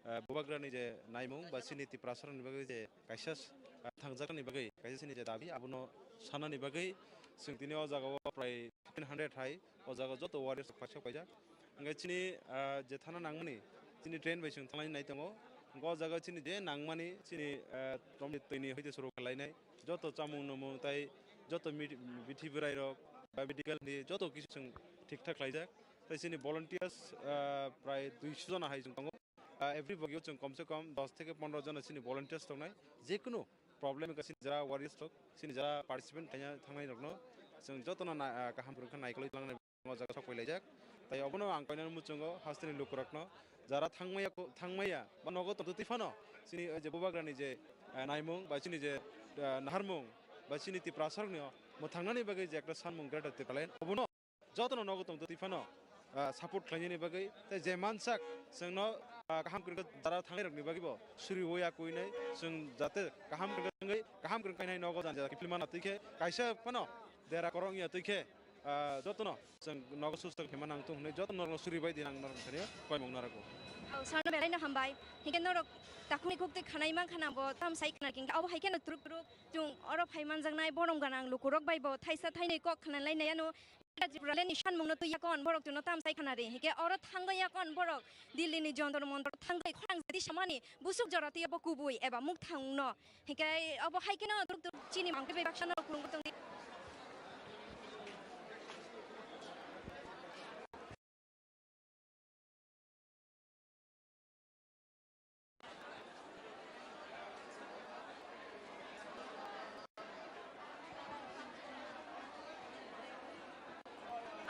eh, bubagrani je naimung ba chini Tiprasarokni bagwi je kaisa, eh, thangjaknani bagwi kaisa chini je dabi abono sanani bagwi chwng tini o jagao prai fifteen hundred hai o jaga joto warriors rok paisa paijak. Hingke chini, ah, je thana nangmani, chini train bai chwng thanglai nai tongo. Hingke o jaga chini je nangmani, chini, ah, romni twini hoite suru khlainai, joto chamung numung tai joto mid-, bithi bwrai rok ba medical ni joto kisu chwng thik thak khlaijak. Tai chini volunteers, ah, prai duiso jona hai chwng tongo. Ah, every bogio chwng kom se kom dos theke pondro jona chini volunteers tongnai. Jekunu problem ka chini jara warriors rok, chini jara participant khaina thangnai rokno chwng jotono na, ah, kaham phuru khe naikolwi tlangnai. O jaga sok pailaijak. Tai obono ang koinani muchungo hasteni lukurokno jara thangmaya ko-, thangmaya ba nogo tongtwi phano chini o je bubagrani je, eh, naimung ba chini je, eh, naharmung ba chini Tiprasarokni o mwthangnani bagwi je ekta sanmung Greater Tipraland obono jotono nogo tongtwi phano, eh, support khlainani bagwi tei je mansak chwngno, eh, kaham kwrwngkhe jara thangnairokni bagwibo suriwi ya kuinai chwng jate kaham kwrwngkhe thangwi kaham kwrwng kainai nogo jani jara kiphilmana twi khe kaisa phano dera korok wngya twi khe, ah, jotono chwng nogo susto khaima nang tong hwnwi joto norokno suri bai di nang norok thani koimung narago. Au, sarno belai no hambai. Hingke norok takhukni khuktwi khanai mankha na bo tam sai khna hingke abo hai kheno turuk turuk chwng oro phai manjaknai borom ganang lukurok bai bo thaisa thainwi kok khna lai nai ano. Tripura le ni sanmung no twi yakon borok chwngno tam sai khna ri hingke oro thangwi yakon borok Delhi ni Jontor Montor thangwi khorang jadi samani busuk jora twi abo kubui eba mukthang no. Hinkhe obo hai kheno turuk turuk chini mangpili bai baksa norok phunukgwi tongdi.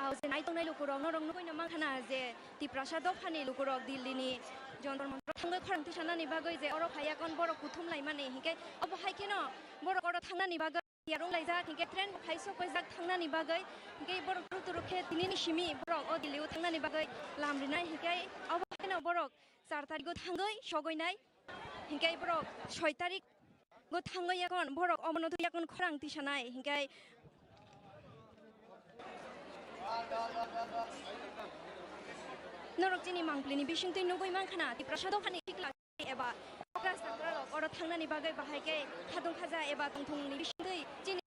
Ao je nai tongnai lukurok norok nugui no mankha na je Tiprasa dophani lukurok Delhi ni Jontor Montor thangwi khorang tisanani bagwi je oro phai yakon borok kuthum laimani, hinkhe obo hai kheno borok oro thangnani bagwi tiyar wnglaijak, hinkhe train bo phai sokpaijak thangnani bagwi, hinkhe borok turuk turuk khe tinini simi borok o Delhi o thangnani bagwi lam rinai, hinkhe obo hai kheno borok char tarikgo thangwi sogwi nai, hinkhe borok soi tarik go thangwi yakon borok omono twi yakon khorang tisanai, hinkhe norok chini mangpili ni bisingtwi nugui mankha na Tiprasa dophani sikla eba okra sakra rok oro thangnani bagwi bahai khe khatung khaja eba tongthong ni bisingtwi chini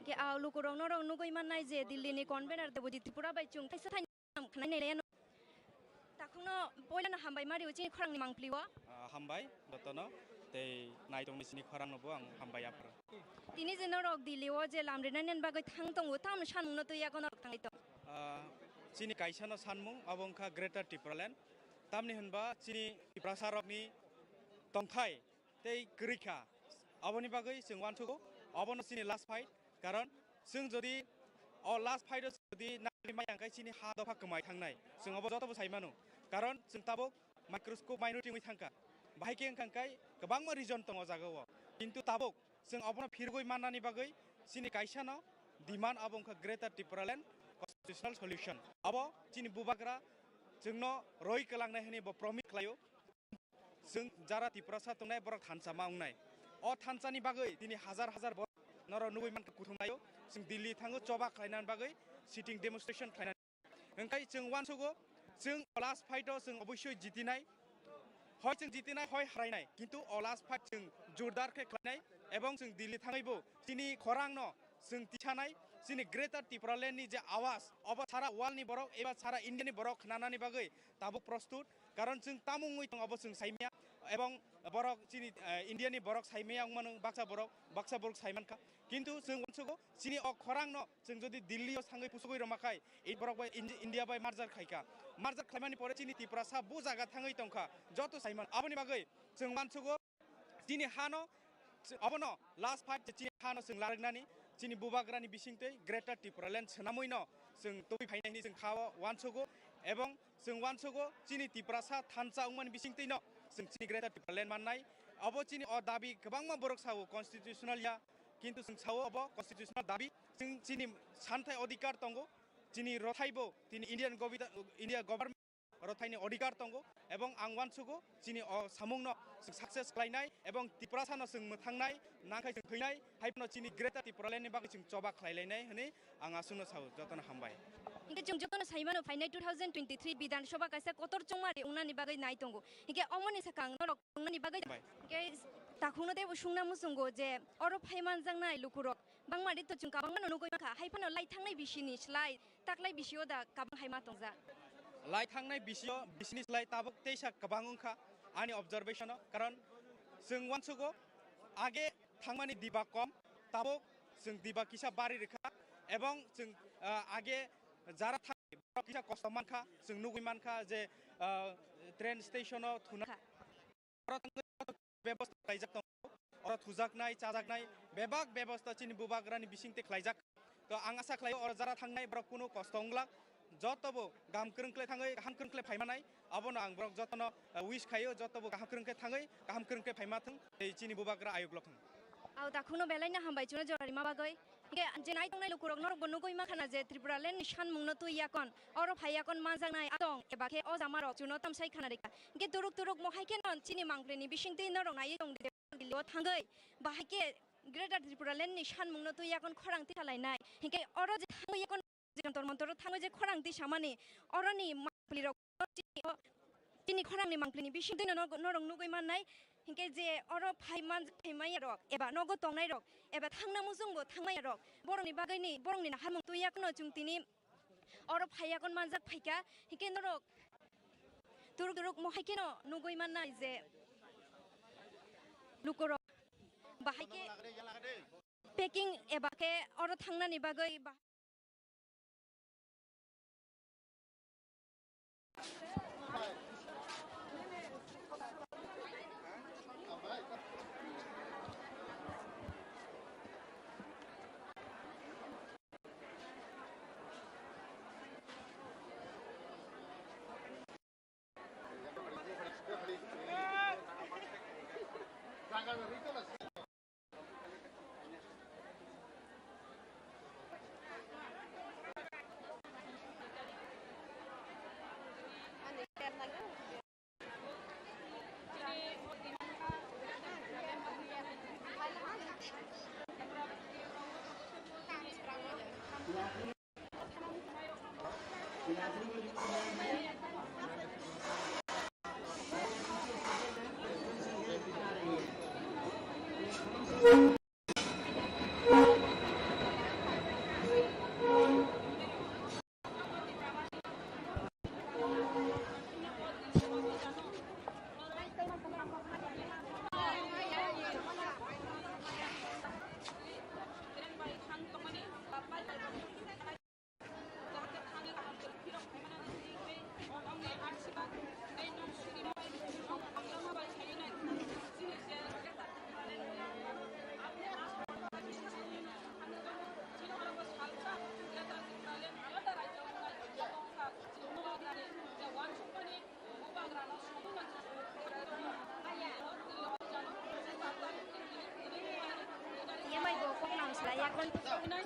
Ke, ah, lukurok norok nugui mannai je Delhi ni convener Debojit Tripura bai chwng thaisa thaini Ang khnai nai laiya no. Takhukno poilano hambai ma rio chini khorangni mangpili o. Ah, hambai jotono, tei naitongni chini khorangno bo ang hambai yapharo. Tini je norok Delhi o je lam rinani bagwi thang tongo, tamoni sanmungno twi yago norok thangwi tong? Ah, chini kaisano sanmung abo wngkha Greater Tipraland. Tamni hwnba chini Tiprasarokni tongthai tei kwrwi kha. Aboni bagwi chwng uansukgo, Obono chini last fight, karon chwng jodi o last fight o jodi nangri maya hwnkhe chini ha dopha kwmai thangnai, chwng obo jotobo sai mano, karon chwng tabuk microscope minority wngwi thangkha, bahai khe wngkha hwnkhe kwbangma reason tongo o jaga o, kintu tabuk chwng obono phirogwi mannani bagwi chini kaisano demand abo wngkha Greater Tipraland constitutional solution. Abo chini bubagra chwngno roi kwlangnai hwnwi bo promise khlaio. Chwng jara Tiprasa tongnai borok thansa ma wngnai. O thansani bagwi tini hajar hajar borok norok nugwi mankha kuthumlaio. Chwng Delhi thango choba khlainani bagwi sitting demonstration khlainani. Hwnkhe chwng uansugo, chwng o last fight o chwng oboisoi jitinai. Hoi chwng jitinai, hoi harainai. Kintu o last fight chwng jordar khe khlainai ebong chwng Delhi thangwibo chini khorangno chwng tisanai, chini Greater Tipraland ni je awas, obo sara world ni borok eba sara India ni borok khnanani bagwi tabuk prostut, karon chwng tamo wngwi tong obo chwng saimaya, ebong borok chini, eh, India ni borok saimaya wngmano, baksa borok, baksa borok saimankha, kintu chwng uansugo chini o khorang no chwng jodi Delhi o sangwi pusugwi rwma khai, ei borok bai Indi-, India bai merger khaikha, merger khlaimani pore chini Tiprasa bo jaga thangwi tongkha, joto saiman aboni bagwi chwng uansugo. Chini hano, abono last fight je chini hano chwng larwknani, chini bubagrani bisingtwi Greater Tipraland swnamwino chwng tubui phainai hwnwi chwng kha-o uansugo, ebong chwng uansugo chini Tiprasa thansa wngmani bisingtwino chwng chini Greater Tipraland mannai. Abo chini o dabi kwbangma borok sao constitutional ya, kintu chwng sao obo constitutional dabi, chwng chini santhai odhikar tongo, chini rothaibo tini Indian govita-, India government rothaini odhikar tongo, ebong ang uansugo chini o samungno chwng success khlainai ebong Tiprasano chwng mwthangnai, nangkhai chwng thwinai, haiphano chini Greater Tipraland ni bagwi chwng choba khlailainai hwnwi ang aswkno sao. Jotono hambai. Hinkhe chwng jotono saimano phainai two thousand twenty-three Bidhan Sabha kaisa kotor chongmari wngnani bagwi nai tongo. Hinkhe omoni swkang norok wngnani bagwi Hambai. Hinkhe takhukno teibo sungna muchungo je oro phai manjaknai lukurok bangma rito chwng kabangmano nugwi mankha, haiphano lai thangnai bisini slai taklai bisio da kabang hai ma tongjak. Lai thangnai bisio, bisini slai tabuk teisa kwbang wngkha ani observation o, karon chwng uansugo age thangmani diba kom, tabuk chwng diba kisa bari rwkha, ebong chwng, ah, age jara thangwi borok kisa kosto mankha, chwng nugwi mankha je, ah, train station o thuna. Kha. Oro thangwi joto bebosta khlaijak tongo. Oro thujaknai, chajaknai bebak bebosta chini bubagrani bisingtwi khlaijak. To ang asa khlaio oro jara thangnai borok kunu kosto wnglak. Jotobo gam kwrwng khlai thangwi, kaham kwrwng khlai phaimanai. Abono ang borok jotono, eh, wish khaio, jotobo kaham kwrwng khe thangwi, kaham kwrwng khe phaima thwng. Tei chini bubagra ayuk lok thwng. Au takhukno belai no hambai chwngno jora rima bagwi. Hinkhe je nai tongnai lukurok norokbo nugwi mankha na je Tripura land ni sanmungno twi yakon, oro phai yakon manjaknai atong eba khe o jamarok chuno tamsai khana rikha. Hinkhe turuk turuk mohai kheno chini mangpli ni bisingtwi norok naiwi tong de Delhi o thangwi, bahai khe Greater Tripura land ni sanmungno twi yakon khorang tisa lainai. Hinkhe oro je thangwi yakon Jantar Mantar o thangwi je khorang tisamani, oroni mangpli rok chini, chini khorang ni mangpli ni bisingtwi no norok nugwi mannai. Hinkhe je oro phai man, phai manya rok eba nogo tongnai rok eba thangna muchung bo thangmaya rok, borok ni bagwi ni, borok ni naharmung twi yakno chwng tini oro phai yakon manjak phaikha. Hinkhe norok turuk turuk mohai kheno nugwi mannai je lukurok bahai khe packing eba khe oro thangnani bagwi ba-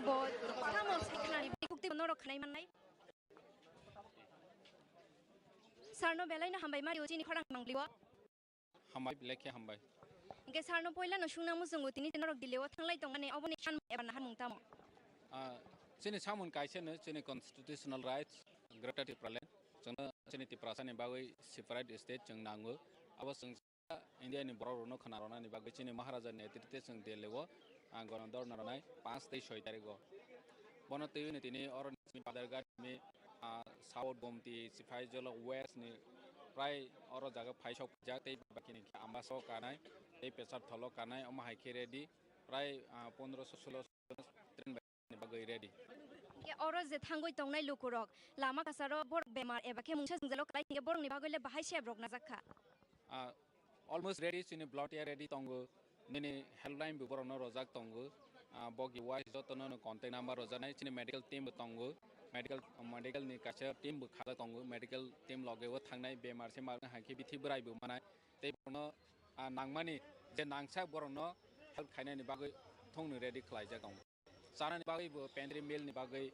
Bo tamo sakhnani bukti norok khnai mannai. Sarno belaino hambai mari chini khorang manglio. Hambai, belai khe hambai. Hingke sarno poilano sungna muchungo tini norok Delhi o thanglai tongmani oboni san eba naharmung tamo? Ah, chini samung kaisano chini constitutional rights Greater Tipraland. Chwngno chini Tiprasani bagwi separate state chwng nango. Abo chwng India ni borok rokno khna rwnani bagwi chini Maharaja ni netrite chwng Delhi o, ah, gono dhorna rwnai panch tei soi tarik o. Bono twiwi ni tini oro ni chini Badharghat ni, ah, South Gomti, Sipahi Jala West ni prai oro jaga phaisok phaijak tei bakini khe Ambasa o kanai tei Pecharthal o kanai, omo hai khe ready prai, ah, pondro solo train bai ni bagwi ready. Hingke oro je thangwi tongnai lukurok lama kasaro borok bemar eba khe mungsa jwngjalo kwlai hingke borokni bagwi le bahai se borok najak kha. Ah, almost ready, chini volunteer ready tongo, nini helpline bo borokno rojak tongo. Ah, bogi wise jotono no contact number rojaknai, chini medical team bo tongo, medical, medical ni kaisa team bo khala tongo, medical team loge o thangnai, bemar se mar hai khe bithi bwrai bo manai, tei borokno, ah, nangmani je nangsak borokno help khainani bagwi thongno ready khlaijak tongo. Chanani bagwi bo pantry meal ni bagwi,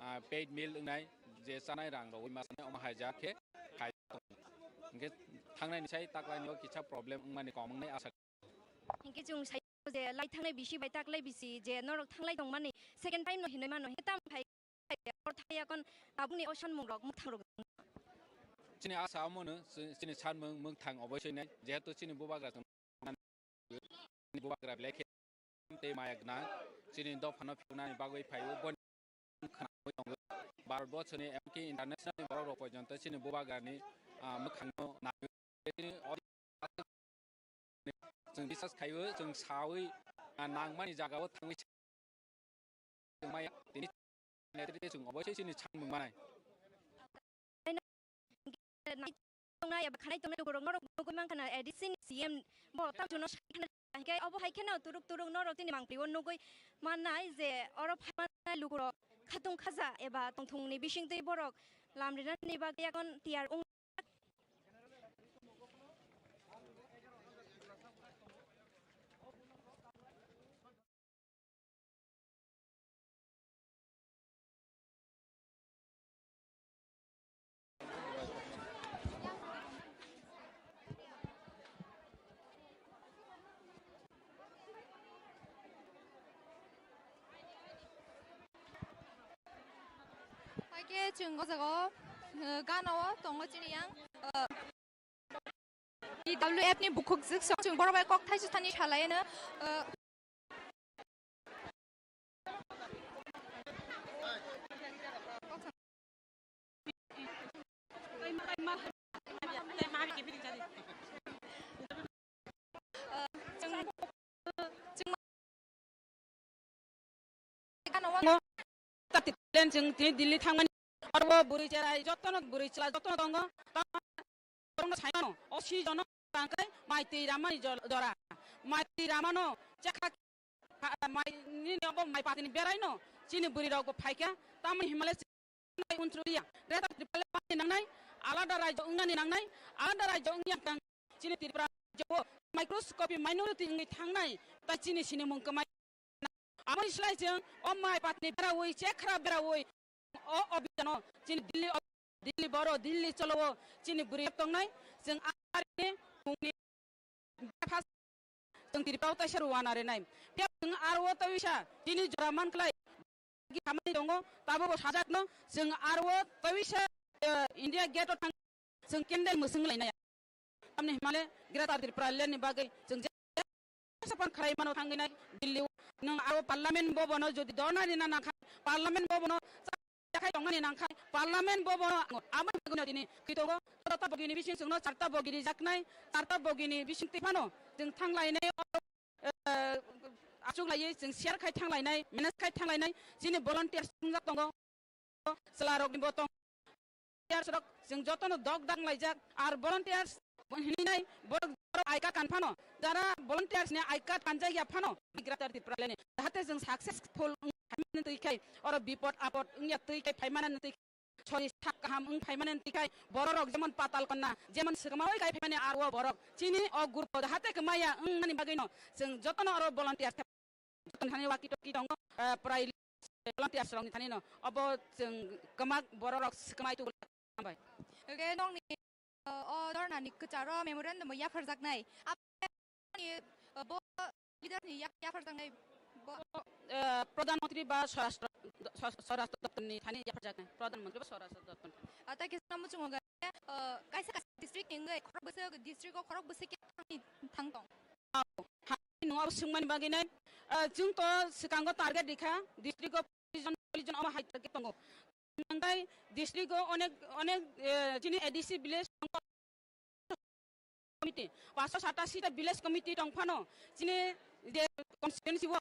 ah, paid meal wngnai, je chanai rang rogwi ma chanai omo hai ja khe khai tongo. Hingke thangnai ni sai taklai ni o kisa problem wngmani kom wngnai asa. Hingke chwng sai je lai thangnai bisi bai taklai bisi je norok thanglai tongmani second time no hinwi mano hingke tam phai or thai akon tabukni o sanmung rok mwthang rok. Chini asa omo no, chi-, chini sanmung mwthang oboisoi nai, jehetu chini bubagra chwng bubagra belai khe tei maya gwnang, chini dophano phirnani bagwi phaio, boni khnaui tongo. Bharat borsoni emki international ni borok rok porjonto chini bubagrani, ah, mwkhangno naiwi. Chini o-, chwng bisas khaio, chwng saui, ah, nangmani jagao thangwi Chwng maya tini netrite chwng oboisoi chini sanmung manai. Tongnai eba khanai tongnai lukurok norok nugui mankha na A D C ni C M bo tamchwno sai khna hingke obo hai kheno turuk turuk norok tini mangpli o nugui mannai je oro phaimannai lukurok khatung khaja eba tongthung ni bisingtwi borok lam rinani bagwi yakon tiyar wng. Haikhe chwng o jaga o, uh, gana o tongo chini yang, uh, T W F ni bukhuk jwk song chwng borok bai kok thaisu thani salai no, uh, Chwng, chwng, chwng tini Delhi thangmani, oro bwrwi cherai jotono bwrwi chwla jotono tongo, tongo, tongo saimano, o si jono tangkai mai twi ramani jora, mai twi ramano chekha. Ha, mai, nini obo mai patini berai no, chini bwrwi rok bo phaikha, tamoni himale chini untrulia, Greater Tripura le mani nangnai, alada rajyo wngnani nangnai, alada rajyo wngya tang, chini Tripura rajyo o microscopy minority wngwi thangnai, tai chini sinimung kwmai. Aboni slai chwng o mai patini beraui, chekhra beraui, o obhijano chini Delhi, Delhi boro, Delhi cholo o chini bwrwi tongnai, chwng arini mungni breakfast chwng Tripura o taisa rwna rinai. Phiya chwng aro o tawisa tini jora man khlai khamani tongo, tabuk o sajakno chwng aro o tawisa, eh, India Gate o thang chwng candle mwswng lainai. Tamni himale Greater Tripura Land ni bagwi chwng je sapan khlai mano thangwi nai Delhi o. Nwng aro Parliament Bhavan o jodi dona rina nangkha, Parliament Bhavan o chakhai tongmani nangkha, Parliament Bhavan o ang aboni bagwi no tini kwitongo. Chota bogini bising chwngno charta bogi rijaknai, charta bogini bising twi phano chwng thanglainai, eh, achuk laiwi chwng share khai thanglainai, manage khai thanglainai, chini volunteers wngjak tongo. Chwlarokni bo tong volunteers rok chwng jotono dok dang laijak, ar volunteers hinwi nai borok, borok I card kan phano, jara volunteers ni I card kanjak ya phano, Greater Tripura Land ni jahate chwng successful wng phaimani twi khai, oro bipod apod wngya twi khai phaimani twi khai, sori sak kaham wng phaimani twi khai, borok rok jemon patal konna, jemon swkma oi khai phaimani aro borok chini o group o jahate kwmaya wngmani bagwi no chwng jotono oro volunteers Joto thani walkie talkie tongo, ah, prai volunteers rokni thani no. Obo chwng kwmak borok rok swkang bai tubu. Hambai. Hwnkhe nokni, uh, o dhorna ni kwcharo memorandum bo yapharjaknai. Aboni, uh, bo leader ni ya-, yapharjaknai bo. Eh, Pradhan Mantri ba Swarashtra, Swa-, Swarashtra Doptor ni thani yapharjaknai. Pradhan Mantri ba Swarashtra Doptor ni thani. Ah, tei kisa muchungo ga, uh, kaisa kaisa district ni wngwi khorok bwswk, district o khorok bwswk khe thangni thang tong. Hai nung abo swngmani bagwi nai, ah, chwng to swkango target rikha, district o police jon, police jon omo hai target tongo. Hwnkhe district o onek, onek, eh, chini A D C village tongo, committee, paanso satasi ta village committee tong phano, chini je constituency o,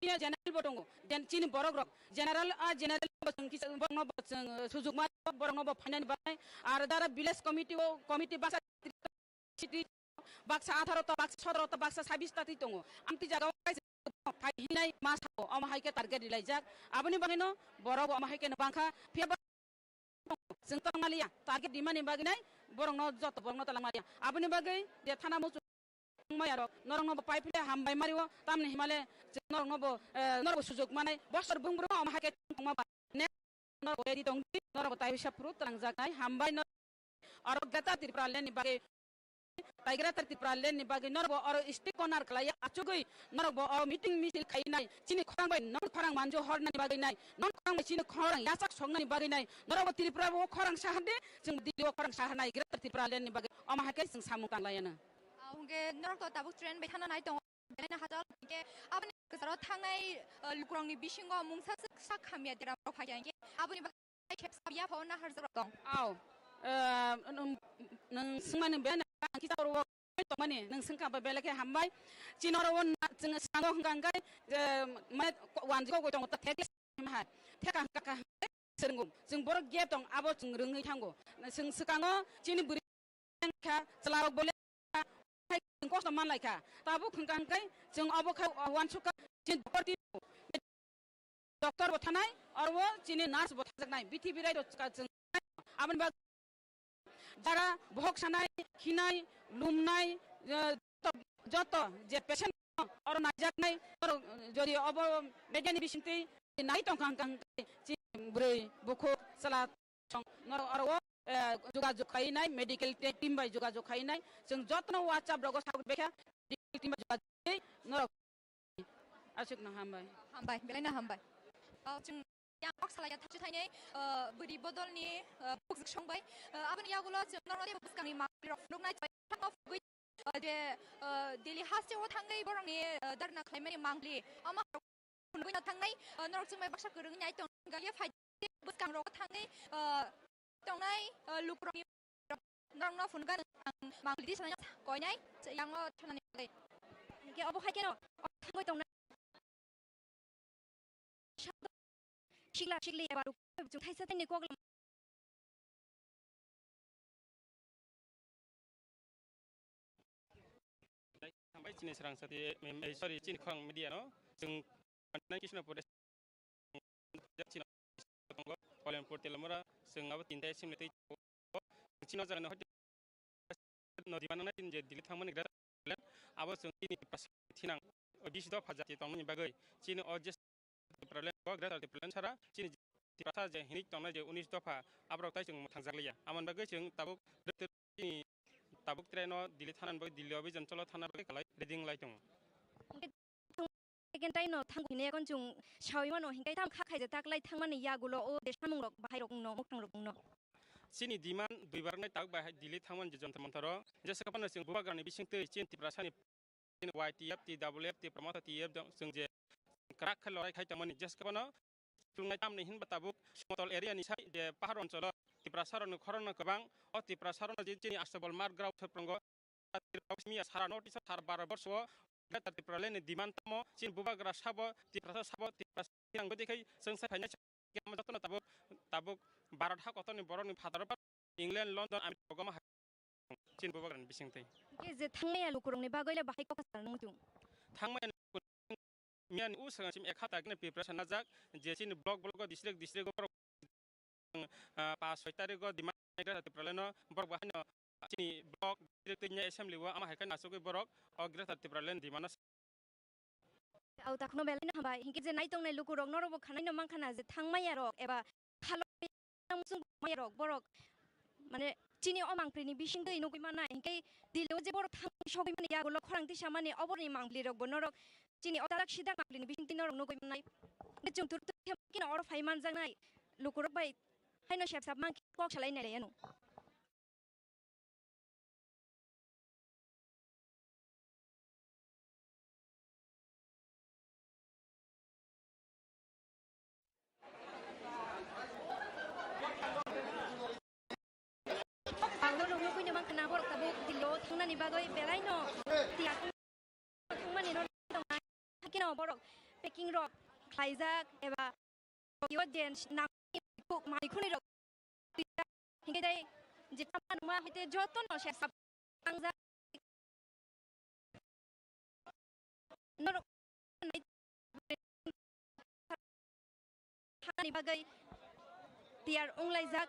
chini general bo tongo, gen-, chini borok rok, general, ah, general bo chwng kisa borok no bo chwng, eh, sujuk ma borok no bo phainani bagwi, ar dara village committee o, committee baksa city baksa atharo ta, baksa sotoro ta, baksa sabis ta twi tongo. Amtwi jaga o kaisa phai hinai ma sao, omo hai khe target rilaijak. Aboni bagwino borok bo omo hai khe no bangkha. Phiya ba chwng tongmaliya, target rimani bagwi nai borokno, joto borokno talangmaliya. Aboni bagwi je thana muchung maya rok norokno bo pai phile hambai mario, tamni himale chwng norokno bo, eh, norok bo sujuk manai. Bosor bung brum omo hai khe tongma ba ne norok bo ready tong di, norok bo tai bisa phuru talangjak nai. Hambai no oro Greater Tripura Land ni bagwi tai Greater Tripura Land ni bagwi norok bo oro street corner khlaiya, achugwi norok bo oro meeting misil khainai, chini khorang bai non khorang manju hornani bagwi nai, non khorang bai chini khorang yachak songnani bagwi nai, norok bo Tripura bo khorang sahar de, chwng Delhi o khorang sahar nai Greater Tripura Land ni bagwi, omo hai khe chwng samung tanglaiya no. Ah, hwnkhe norok to tabuk train bai thana nai tongo, belai no hachal, hwnkhe aboni kwcharo thangnai, ah, lukurokni bisingo mungsa swk sak hamya derma rok phai kha, hwnkhe aboni bagwi Khepsa yapha o naharjak rok tong. Aw, eh, nwng, nwng swngmani belai no ang kisa oro tongmani, nwng swngkha ba belai khe hambai. Chini oro o na-, chwng swngo hwnkha hwnkhe, eh, mane wanjwk goi tongo, ta thek le hai. Theka hwnkha hwnkhe swrwngo. Chwng borok gap tong, abo chwng rwngwi thango. Chwng swkango chini bwrwi kha, chwla rok bo le hai kosto manlai kha. Tabuk hwnkha hwnkhe chwng obo kha, uh, uansukha chini doctor twi, doctor bo thanai, oro chini nurse bo thajaknai, bithi birai rok chwng aboni bagwi jara bohok sanai, khinai, lumnai, uh, joto, joto je patient oro naijaknai, oro jodi obo media ni bisingtwi nai tongkha hwnkha hwnkhe chini bwrwi bukhuk chwla song norok oro o, eh, jogajog khai nai, medical te-, team bai jogajog khai nai, chwng jotono WhatsApp rogo sawi bekha, medical team bai jogajog khai norok aswk no hambai. Hambai, belai no hambai. Oh, chwng yang kok salai ya thachu thainai, eh, bwrwi bodol ni, eh, bukjwk song bai. Eh, aboni yagulo chwng norok tei bwskang ni mang rok phunuk nai, chwng thangma phugwi, eh, je, eh, Delhi haste o thangwi borok ni, eh, dharna khlaimani mangli. Omo phunugwi no thangnai, ah, norok chwngbai baksa kwrwngwi nai tong, galia phai bwskang rogo thangwi, ah, tongnai, ah, lukurokni norokno phunukha ang mangli di sanai koinai yango thanani bagwi. Hingke obo hai keno thangwi tongnai sikla sikli eba rok chwng thaisa thaini kok Thanbai chini srang sati, em, eh, sorry, chini khorang media no, chwng Kishnapur, chini tongo, Kalyapur, Telamura, chwng abo tinta simle tei chini o jaga no nodi manang na chini je Delhi thangmani gra abo chwng chini thinang, o bisi dopha jati tongmani bagwi, chini o je Tipraland o Greater Tipraland sara chini Tiprasa je hinik tongnai je unis dopha aborok tai chwng mwthangjakliya. Amoni bagwi chwng tabuk chini tabuk train o Delhi thana bagwi Delhi o bijan cholo thana bagwi kalai ready wng lai tongo. Second time no thang hine kon chwng sawi mano hinkai tam kha khaija tak lai thangmani yagulo o de samung rok bahai rok no mukhang rok no. Chini demand duibar nai tabuk bahai Delhi thangmani je Jantar Mantar o jesa kapano chwng bubagrani bising twi chini Tiprasa ni Y T F, T W F, Tipra Motha T F jong chwng je kwrak khe lorai khai tongmani jesa kapano chwng nai tamni hinba tabuk somotol area ni sai je pahar oncholo Tiprasa rokni khorang no kwbang o Tiprasa rokno je chini Astabol Mark Grao thwprango miya sara notice sara baro borso o Greater Tipraland ni demand tamo chini bubagra sabo Tiprasa sabo Tiprasa yang bodi khai chwng sai phainai jotono tabuk tabuk Bharat ha kotorni borokni phataro England, London, America rogo ma hai chini bubagrani bisingtwi. Ke je thangmaya lukurokni bagwi le bahai kok sal nung chung. Thangmaya lukurok miyani u sanga sim ekha tagini preparation najak je chini block block o district district o borok, ah, pas soi tarik o demand Greater Tipraland o borok bahai no chini block district twi assembly o ama hai khe nasugwi borok o Greater Tipraland demand no. Au takhno belai no hambai. Hinkhe je nai tongnai lukurok norokbo khanai no mankha na je thangmaya rok eba khalo maya rok borok mane chini o mangpri ni bising twi nugwi mannai. Hinkhe Delhi o je borok thang sogwi mani yagulo khorang tisa mani oborni mangpli rokbo norok chini o tarak sidak mangpli ni bising twi norok nugwi mannai. Hinkhe chwng turuk turuk khe kino oro phai manjaknai lukurok bai haino sepsap mankhe kok salai nai ano. Ang norok nugwi no mankha na borok tabuk Delhi o thangnani bagwi belai no tiyar wngmani no tongna. Hakhe no borok packing rok khlaijak eba yo je nang mai khuni rok hinkhe dai je chama numa hite joto no se sap tangjak. Norok nai thani bagwi tiyar wnglaijak.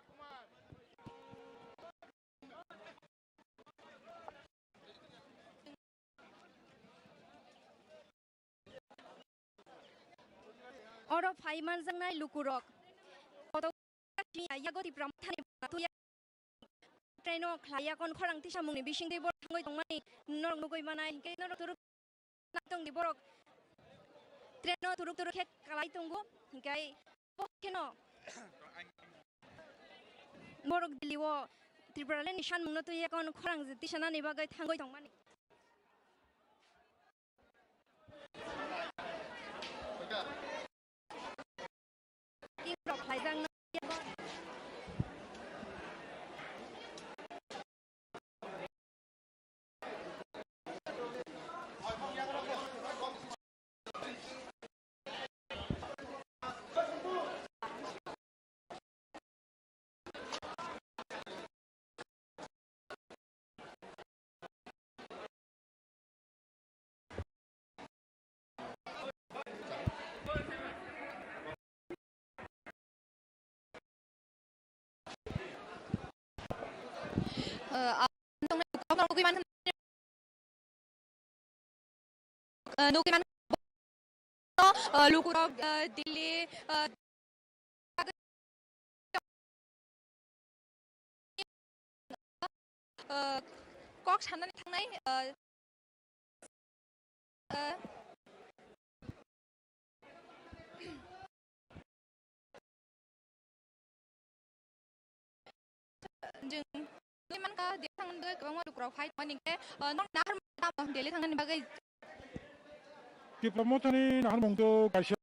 Oro phai manjaknai lukurok kotor yago Tipra Mothani tuya traino khlaiya kon khorang tisamungni bisingtwi borok thangwi tongmani norok nugwi manai, hinkhe norok turuk tongdi borok traino turuk turuk khe kalai tongo, hinkhe bo kheno borok Delhi o Tripura Land ni sanmungno twi yakon khorang je tisanani bagwi thangwi tongmani. Tin rok khlaijak no. Nugwi man, nugwi man, lukurok, Delhi, kok sanani thangnai, Jwng nugwi mankha, Delhi thangna bagwi kwbangma lukurok phai tongmani, hinkhe, o, nokni naharmung tamo Delhi thangnani bagwi? Tipra Mothani naharmung to kaisa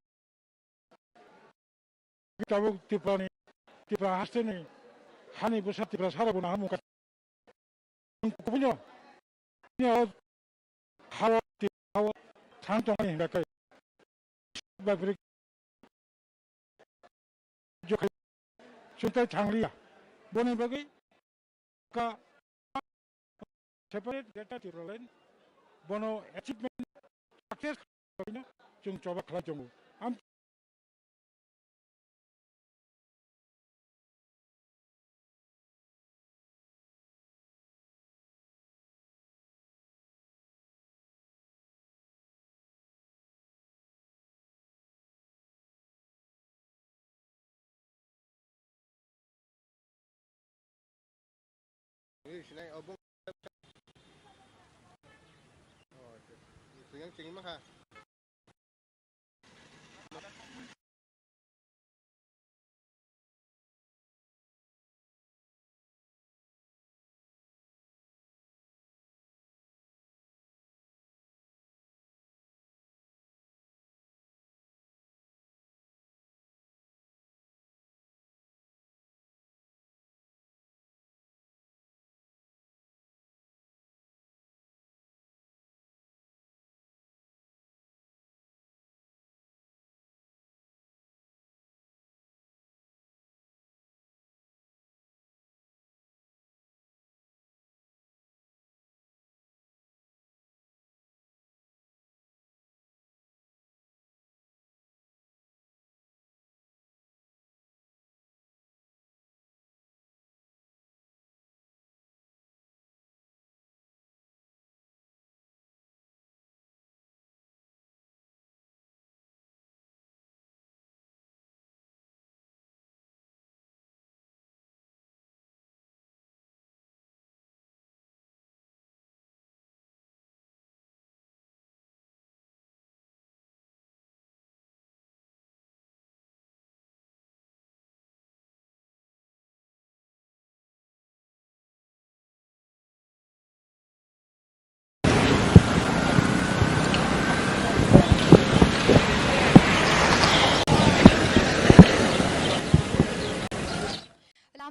tabuk Tiprani, Tipra hasteni hani bwsa Tiprasarokbo naharmung kaisa. Kubunyo, kubunyo, hawa, hawa, thang tongmani hinda khe, bai bwrwi jokhai chwngtai thangliya. Boni bagwi ka separate Greater Tipraland bono achievement success khaino chwng choba khlai tongo. Am Ui, sinai, oh, bung. Oh, sinai, sinai, maha.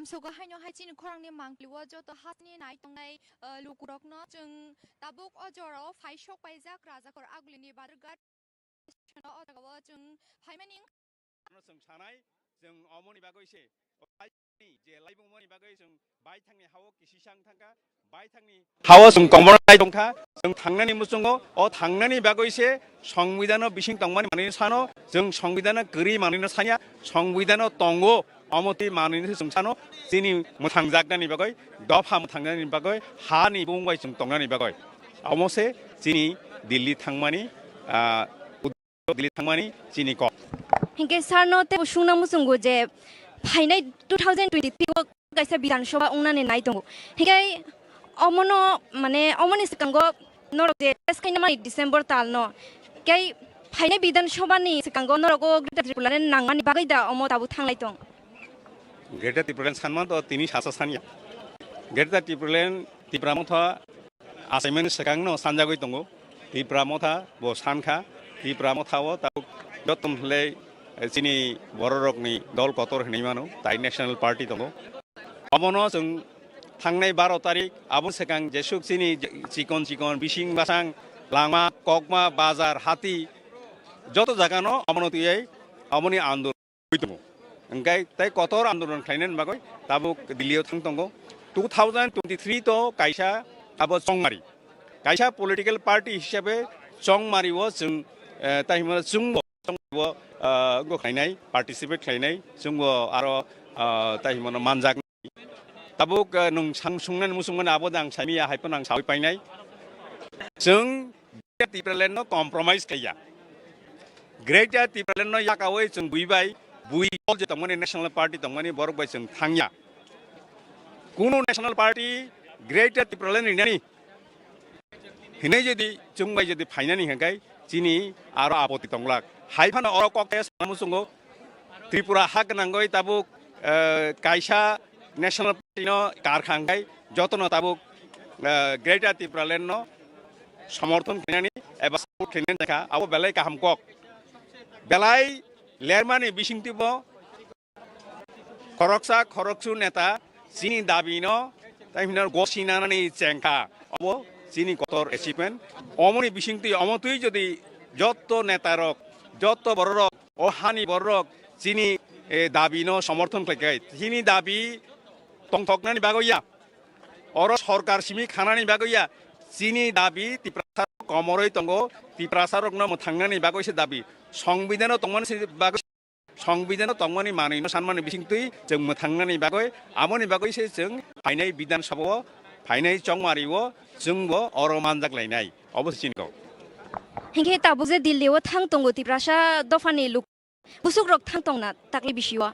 Sogo haino hai chini khorangni mangpili o joto hasni nai tongnai, eh, lukurokno chwng tabuk o jorao phai sok paijak Rajakor Agulini Badrwghat station o, o jagao chwng phaimani. Ano chwng sanai, chwng omoni bagwi se, o laibumani, je laibumani bagwi chwng baithangni hao kisisang thangkha, baithangni hao chwng komornai tongkha, chwng thangnani muchungo, o thangnani bagwi se Songbidano bising tongmani manwino sano, chwng Songbidano kwrwi manwino sanya, Songbidano tongo, omo twi manwino se chwng sano, chini mwthangjaknani bagwi, dopha mwthangnani bagwi, hani bumung bai chwng tongnani bagwi. Omo se chini Delhi thangmani, ah, Delhi thangmani chini kok. Hinkhe sir no tebo sungna muchungo je phainai two thousand twenty-three o kaisa Bidhan Sabha wngnani nai tongo. Hinkhe omono, mane, omoni swkango norok je test khaina mani December tal no. Kei phainai Bidhan Sabha ni swkango norok o Greater Tripura ni nangmani bagwi da omo tabuk thanglai tong? Greater Tipraland sanma to tini sasa sanya. Greater Tipraland, Tipra Motha achaimani swkangno sanjagwi tongo. Tipra Motha bo sankha, Tipra Motha o tabuk joto hwnle, eh, chini bororokni dol kotor hwnwi mano, tai National Party tongo. Omono chwng thangnai baro tarik, aboni swkang jesuk chini je-, chikon chikon bising basang, lama, kokma, bazar, hati, joto jagano omono twiwi omoni andolon tongo. Hingkhe tei kotor andolon khlainani bagwi tabuk Delhi o thang tongo. Two thousand twenty-three to kaisa abo chongmari. Kaisa political party hisabe chongmari o chwng, eh, tai hwnba chwngbo, chwngbo, eh, wngkha khlainai, participate khlainai, chwngbo aro, eh, tai hwnba manjak. Tabuk, eh, nwng sang sungnani muchungmani abo de ang saimanya, hai phano ang saui painai. Chwng Greater Tipraland no compromise khaiya. Greater Tipraland no yakaui chwng bui bai, bui dol je tongmani, National Party tongmani borok bai chwng thangya. Kunu National Party Greater Tipraland rinani hinwi jodi chwng bai jodi phainani hwnkhe chini aro apoti tonglak. Hai phano oro kok tei sana muchungo Tripura ha gwnangwi tabuk, eh, kaisa National Party no kar kha hwnkhe jotono tabuk, eh, Greater Tipraland no somorthon khlainani eba support khlainani jakha, abo belai kaham kok. Belai lermani bisingtwi bo khoroksa khoroksu neta chini dabi no tai hwnwi gosi nanani chengkha, obo chini kotor achievement. Omoni bisingtwi, omo twi jodi jotto neta rok, jotto bororok, o hani bororok chini, eh, dabi no somorthon khlai khe, chini dabi tongthoknani bagwi ya, oro sorkar simi khanani bagwi ya, chini dabi Tiprasa komoroi tongo, Tiprasa rokno mwthangnani bagwi se dabi, Songbidano tongmani se bagwi Songbidano tongmani manwino sanmani bisingtwi chwng mwthangnani bagwi, amoni bagwi se chwng phainai Bidhan Sabha o, phainai chongmari o chwngbo oro manjak lainai. Obo se chini kok. Hinkhe tabuk je Delhi o thang tongo Tiprasa dophani luk, busukrok thang tongna takli bisi o?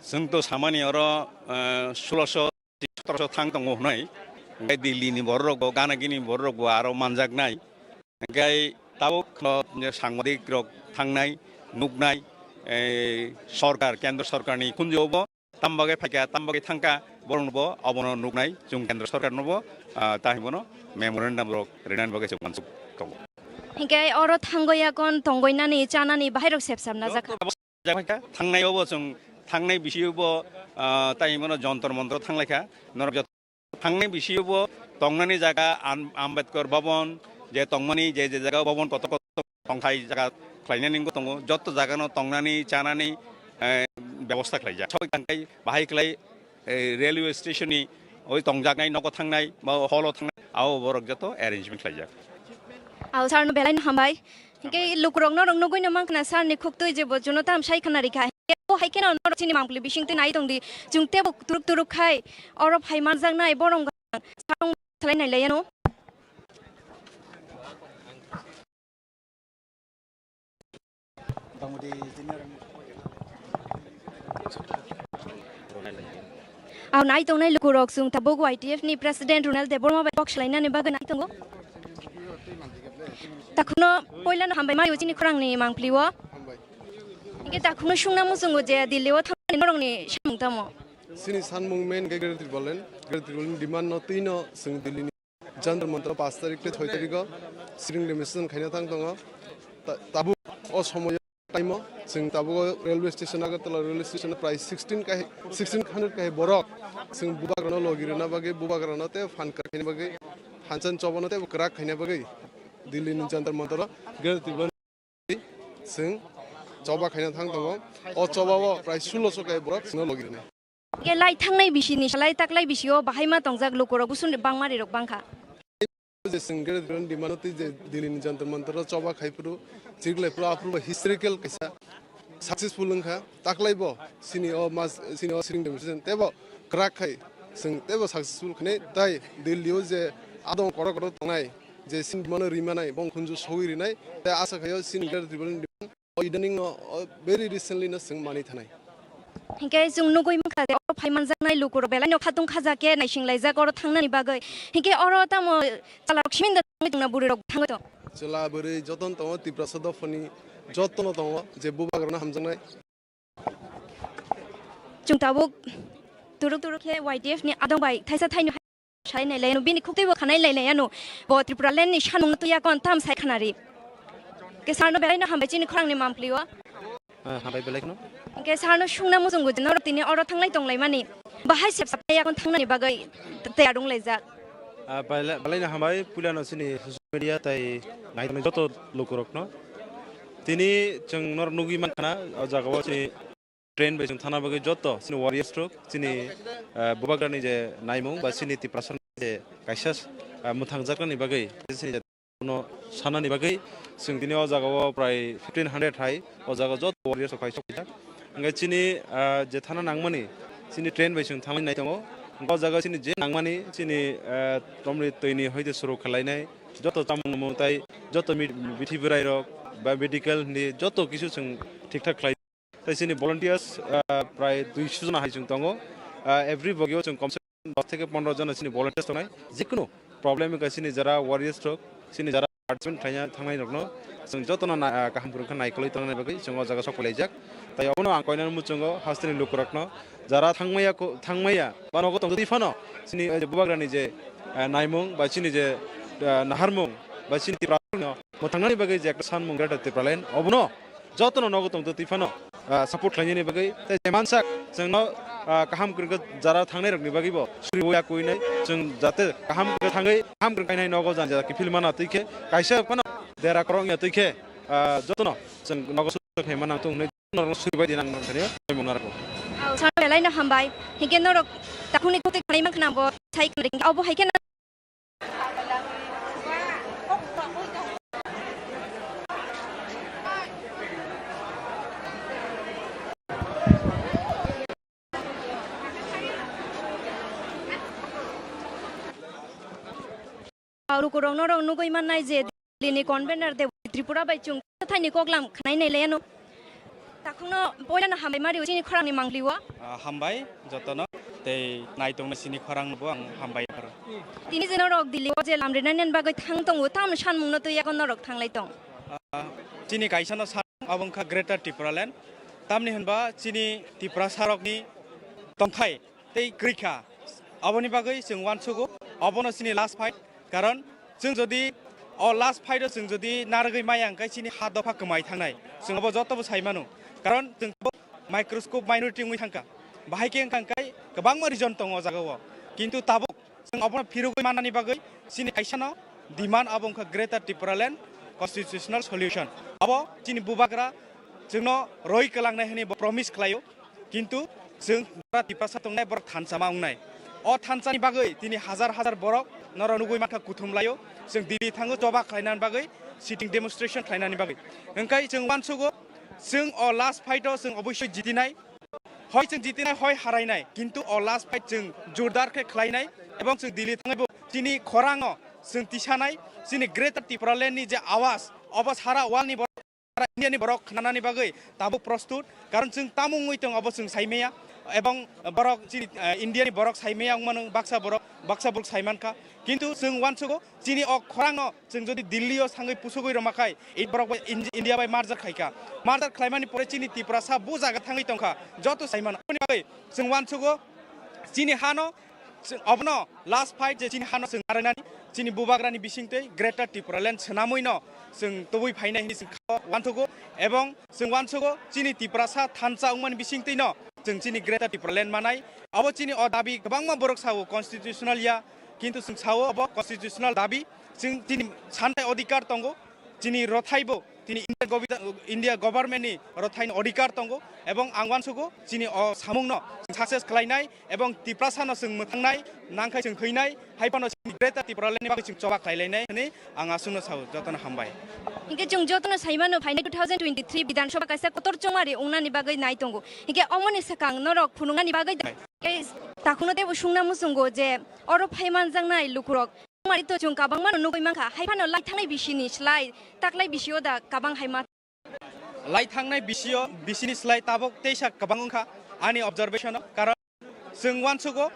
Chwng to samani oro, eh, sulosho sotoroso thang tongo hwnwi. Hwnkhe Delhi ni bororokbo, Gana Gini bororokbo aro manjaknai. Hwnkhe tabuk no je sangbadik rok thangnai, nuknai, eh, sorkar, kendro sorkar ni khunju bo tam bagwi phaikha, tam bagwi thangkha, borok no bo obono nuknai, chwng kendro sorkar no bo, ah, tahimono memorandum rok rinani bagwi chwng uansuk tongo. Hinkhe oro thangwi yakon tongwi nani, chanani bahai rok sepsap najak. Joto Thangnai obo chwng, thangnai bisi bo, ah, tai hwnmano Jontor Montor thanglaikha. Norok joto thangnai bisi bo tongnani jaga Am-, Ambedkar Bhavan, je tongmani je je jaga Bhavan kotor kotor tongthai jaga khlainani wngwi tongo. Joto jagano tongnani, chanani, eh, bebosta khlaijak. Soi tangkai bahai khlai, eh, railway station ni oi tongjaknai nogo thangnai, ba hall o thangnai, abo borok joto arrangement khlaijak. Ao sir no belai no hambai. Hinkhe lukurok norok nugui no mankha na sir ni khuktwi je bo chuno tam sai khna rikha. Hinkhe bo hai kheno norok chini mangpili bisingtwi nai tongdi. Chwng tebo turuk turuk khai oro phai manjaknai borok wngkha. Sir wng salai nai laiya no. Ang nai tongnai lukurok chwng tabuk Y T F ni President Ronald Debbarma bai kok swlainani bagwi nai tongo. Takhuno poilano hambai mario chini khorangni mangpili o. Hinkhe takhuno sungna muchungo je Delhi o thangmani norokni samung tamo? Chini sanmung main khe Greater Tipraland, Greater Tipraland ni demand no twi no chwng Delhi ni Jantar Mantar o paanch tarik tei soi tarik o sitting demonstration khaina thang tongo. Ta-, tabuk o somoyo Paimo, chwng tabuk railway station, Agartala railway station prai sixteen kahi, sixteen hundred kahi borok chwng bubagrano logi rwna bagwi, bubagrano tei phan kwrwkhaini bagwi, hansan chobano tei kwrak khaina bagwi Delhi ni Jantar Mantar o Greater Tripura chwng choba khaina thang tongo. O choba o prai sulosho kahi borok chwngno logi rwnai. Hingke lai thangnai bisi ni salai taklai bisi o bahai ma tongjak lukurok usun bangma rirok bangkha. Je chwng Greater Tripura ni demand o twi je Delhi ni Jantar Mantar o choba khai phuru, chiriklai phuru, aphuru bo historical kaisa successful wngkha. Taklai bo chini o mas, chini o sitting demonstration tebo kwrak khai chwng tebo successful khnai, tai Delhi o je adong kotor kotor tongnai, je chini demand o rimanai, bong khunju sogwi rinai, tai asa khai o chini Greater Tripura ni demand o idaning no, o very recently no chwng manwi thanai. Hingke chwng nugwi mankha je oro phai manjaknai lukurok belai no khatung khajak khe naising laijak oro thangnani bagwi. Hingke oro tamo chwlarok simin da thangwi tongna bwrwi rok thangwi tong. Chwla bwrwi jotono tongo, Tiprasa dophani jotono tongo je bubagrano hamjaknai. Chwng tabuk turuk turuk khe Y T F ni adong bai thaisa thaino sai nai lai ano, bini khuk twi bo khanai lai lai ano, bo Tripura land ni sanmung twi yakon tam sai khanari. Ke sarno belai no hambai chini khorang ni mampli o. Ah, hambai belai kheno. Ke sarno sungna muchungo je norok tini oro thanglai tong lai mani. Bahai sep sap yakon thangnani bagwi tayar wng lai jak. Ah, belai, belai no hambai puila no chini social media tai nai joto lukurok no. Tini chwng norok nugwi mankha na o jaga o chini train bai chwng thana bagwi joto chini warriors rok, chini, ah, bubagrani je naimung ba chini Tiprasa je kaisa, ah, mwthangjaknani bagwi chini je no sanani bagwi chwng tini o jaga o prai fifteen hundred hai o jaga joto warriors rok kaisa kaisa. Hingke chini, ah, je thana nangmani chini train bai chwng thangwi nai tongo. O jaga chini je nangmani chini, ah, tomri twini hoite suru khwlainai joto chamung mung tai joto mi-, bithi bwrai rok ba medical ni joto kisu chwng thik thak khlai. Tai chini volunteers, ah, prai duiso jona hai chwng tongo. Ah, every bogio chwng komse kom dos theke pondro jona chini volunteers tongnai. Jikunu problem wngkha chini jara warriors rok, chini jara participant khlaina thangnai rokno chwng jotono na-, ah, kaham kwrwngkha naikolwi tongnani bagwi chwng o jaga sok pailaijak. Tai obono ang koinani muchungo hasteni lukurokno jara thangmaya ko-, thangmaya ba nogo tongtwi phano chini, eh, bubagrani je, ah, naimung ba chini je, ah, naharmung ba chini Tiprano mwthangnani bagwi je ekta sanmung Greater Tipraland obono jotono nogo tongtwi phano, ah, support khlainani bagwi tei je mansak chwngno, ah, kaham kwrwngkha jara thangnai rokni bagwi bo suri uya kuinai chwng jate kaham kwrwngkha thangwi kaham kwrwngkha kainai nogo jani jara kiphil mana twi khe kaisa phano dera korok wngya twi khe, ah, jotono chwng nogo suri khaima nang tong hwnwi norokno suri bai di nang thani tongmung narwkgo. Aw, sano belai no hambai. Hinkhe norok takhukni khotwi khlai mankha nang bo sai khnari. Abo hai khe na Lukurok norok nugwi mannai je Delhi ni convener de Tripura bai chwng thaini koklam khnai nai laiano. Takhukno poilano hambai mari chini khorangni mangliwo. Ah, hambai jotono tei naitongno chini khorangno bo ang hambai pharo. Tini je norok Delhi o je lamrinani bagwi thang tongo, tamni sanmungno twi yago norok thanglai tong. Ah, chini kaisano san abo wngkha Greater Tipraland. Tamni hwnba chini Tiprasarokni tongthai tei kwrwi kha. Aboni bagwi chwng uansugo, obono chini last fight. Karon chwng jodi o last fight o chwng jodi narwgwi maya hwnkhe chini ha dopha kwmai thangnai. Chwng obo jotobo sai mano. Karon chwng tabuk microscope minority wngwi thangkha. Bahai khe wngkha hwnkhe kwbangma region tongo o jagao. Kintu tabuk chwng obono phirogwi mannani bagwi chini kaisano demand abo wngkha Greater Tipraland Constitutional Solution. Abo chini bubagra chwngno roi kwlangnai hwnwi bo promise khlaio. Kintu chwng jora Tiprasa tongnai borok thansa ma wngnai. O thansani bagwi tini hazar hazar borok norok nugwi mankha kuthum laio. Chwng Delhi thango choba khlainani bagwi, sitting demonstration khlainani bagwi. Hwnkhe chwng uansugo, chwng o last fight o chwng oboisoi jitinai. Hoi chwng jitinai, hoi harainai. Kintu o last fight chwng jordar khe khlainai. Ebong chwng Delhi thangwi bo chini khorango chwng tisanai. Chini Greater Tipraland ni je awas, obo sara world ni borok India ni borok khnanani bagwi tabuk prostut, karon chwng tamo wngwi tongo abo chwng saimaya, ebong borok chini, eh, India ni borok saimaya wngmano, baksa borok, baksa borok saimankha, kintu chwng uansugo chini o khorangno chwng jodi Delhi o sangwi pusugwi rwmakhai, i borok bai In-, India bai merger khaikha, merger khlaimani pore chini Tiprasa bo jaga thangwi tongkha, joto saimano. Aboni bagwi chwng uansugo chini hano Chwng obono last fight je chini hano chwng narwknani, chini bubagrani bisingtwi Greater Tipraland swnamwino chwng tubui phainai hwnwi chwng kha-, uanthogo, ebong chwng uansogo chini Tiprasa thansa wngmani bisingtwino chwng chini Greater Tipraland manai. Abo chini o dabi kwbangma borok sao constitutional ya, kintu chwng sao abo constitutional dabi, chwng chini santai odhikar tongo, chini rothaibo, chini India govida-, India government ni rothaini odhikar tongo, ebong ang uansogo chini o samungno success khlainai, ebong Tiprasano chwng mwthangnai, nangkhai chwng thwinai, hai phano chini Greater Tipraland ni bagwi chwng choba khlailainai hwnwi ang aswkno sao, jotono hambai. Hinkhe chwng jotono saimano phainai two thousand twenty-three Bidhan Sabha kaisa kotor chongmari wngnani bagwi nai tongo. Hinkhe omoni swkang norok phunuknani bagwi tei takhukno teibo sungna muchungo je oro phai manjaknai lukurok mari to chwng kabangmano nugwi mankha, hai phano lai thangnai bisini slai taklai bisio da kabang hai ma. Lai thangnai bisio, bisini slai tabuk teisa kabang wngkha ani observation o, karon chwng uansugo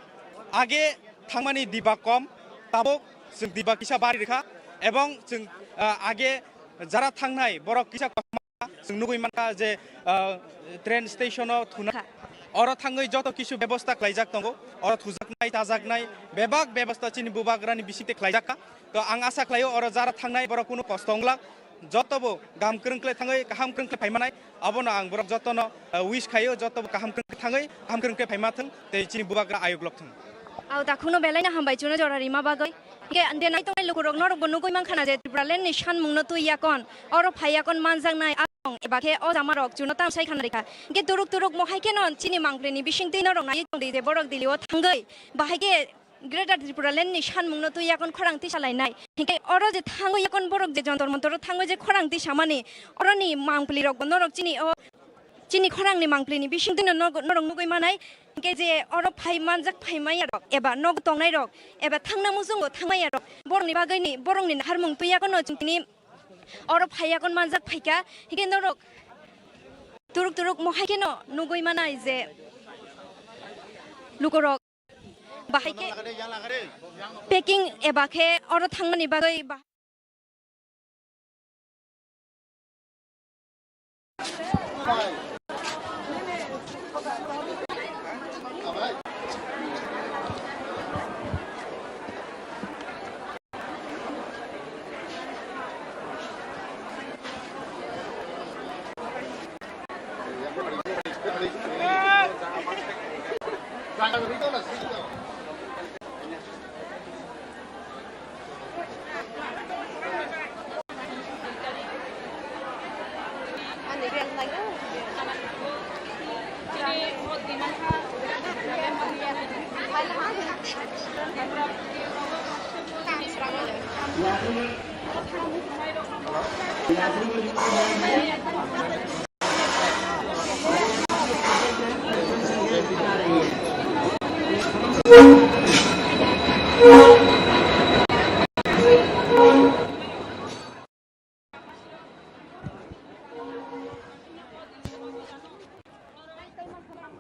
age thangmani diba kom, tabuk chwng diba kisa bari rikha, ebong chwng, ah, age jara thangnai borok kisa kothoma chwng nugwi mankha je, ah, train station o thuna. Kha. Oro thangwi joto kisu bebosta khlaijak tongo, oro thujaknai, chajaknai, bebak bebosta chini bubagrani bisingtwi khlaijakha. To ang asa khlaio oro jara thangnai borok kunu kosto wnglak, jotobo gam kwrwng khlai thangwi kaham kwrwng khlai phaimanai, abono ang borok jotono, ah, wish khaio, jotobo kaham kwrwng khlai thangwi kaham kwrwng khlai phaima thwng tei chini bubagra ayuk lok thwng. Au takhukno belai no hambai chuno jora rima bagwi. Hinkhe ande nai tongnai lukurok norokbo nugwi mankha na je Tipraland ni sanmungno twi yakon, oro phai yakon manjaknai asong eba khe o jamarok chuno tamo sai khana rikha. Hinkhe turuk turuk mo hai kheno chini mangpli ni bisingtwi norok nai tongdi je borok Delhi o thangwi bahai khe Greater Tipraland ni sanmungno twi yakon khorang tisa lainai. Hinkhe oro je thangwi yakon borok je Jantar Mantar o thangwi je khorang tisamani, oroni mangpli rokbo norok chini o chini khorang ni mangpli ni bisingtwi no nog-, norok nugwi manai. Hinkhe je oro phai manjak phai maya rok eba nogo tongnai rok eba thangna muchungo thangmaya rok borokni bagwi ni borokni naharmung twi yakono chwng tini oro phai yakon manjak phaikha. Hinkhe norok turuk turuk mo hai kheno nugwi manai je lukurok bahai khe packing eba khe oro thangmani bagwi ba-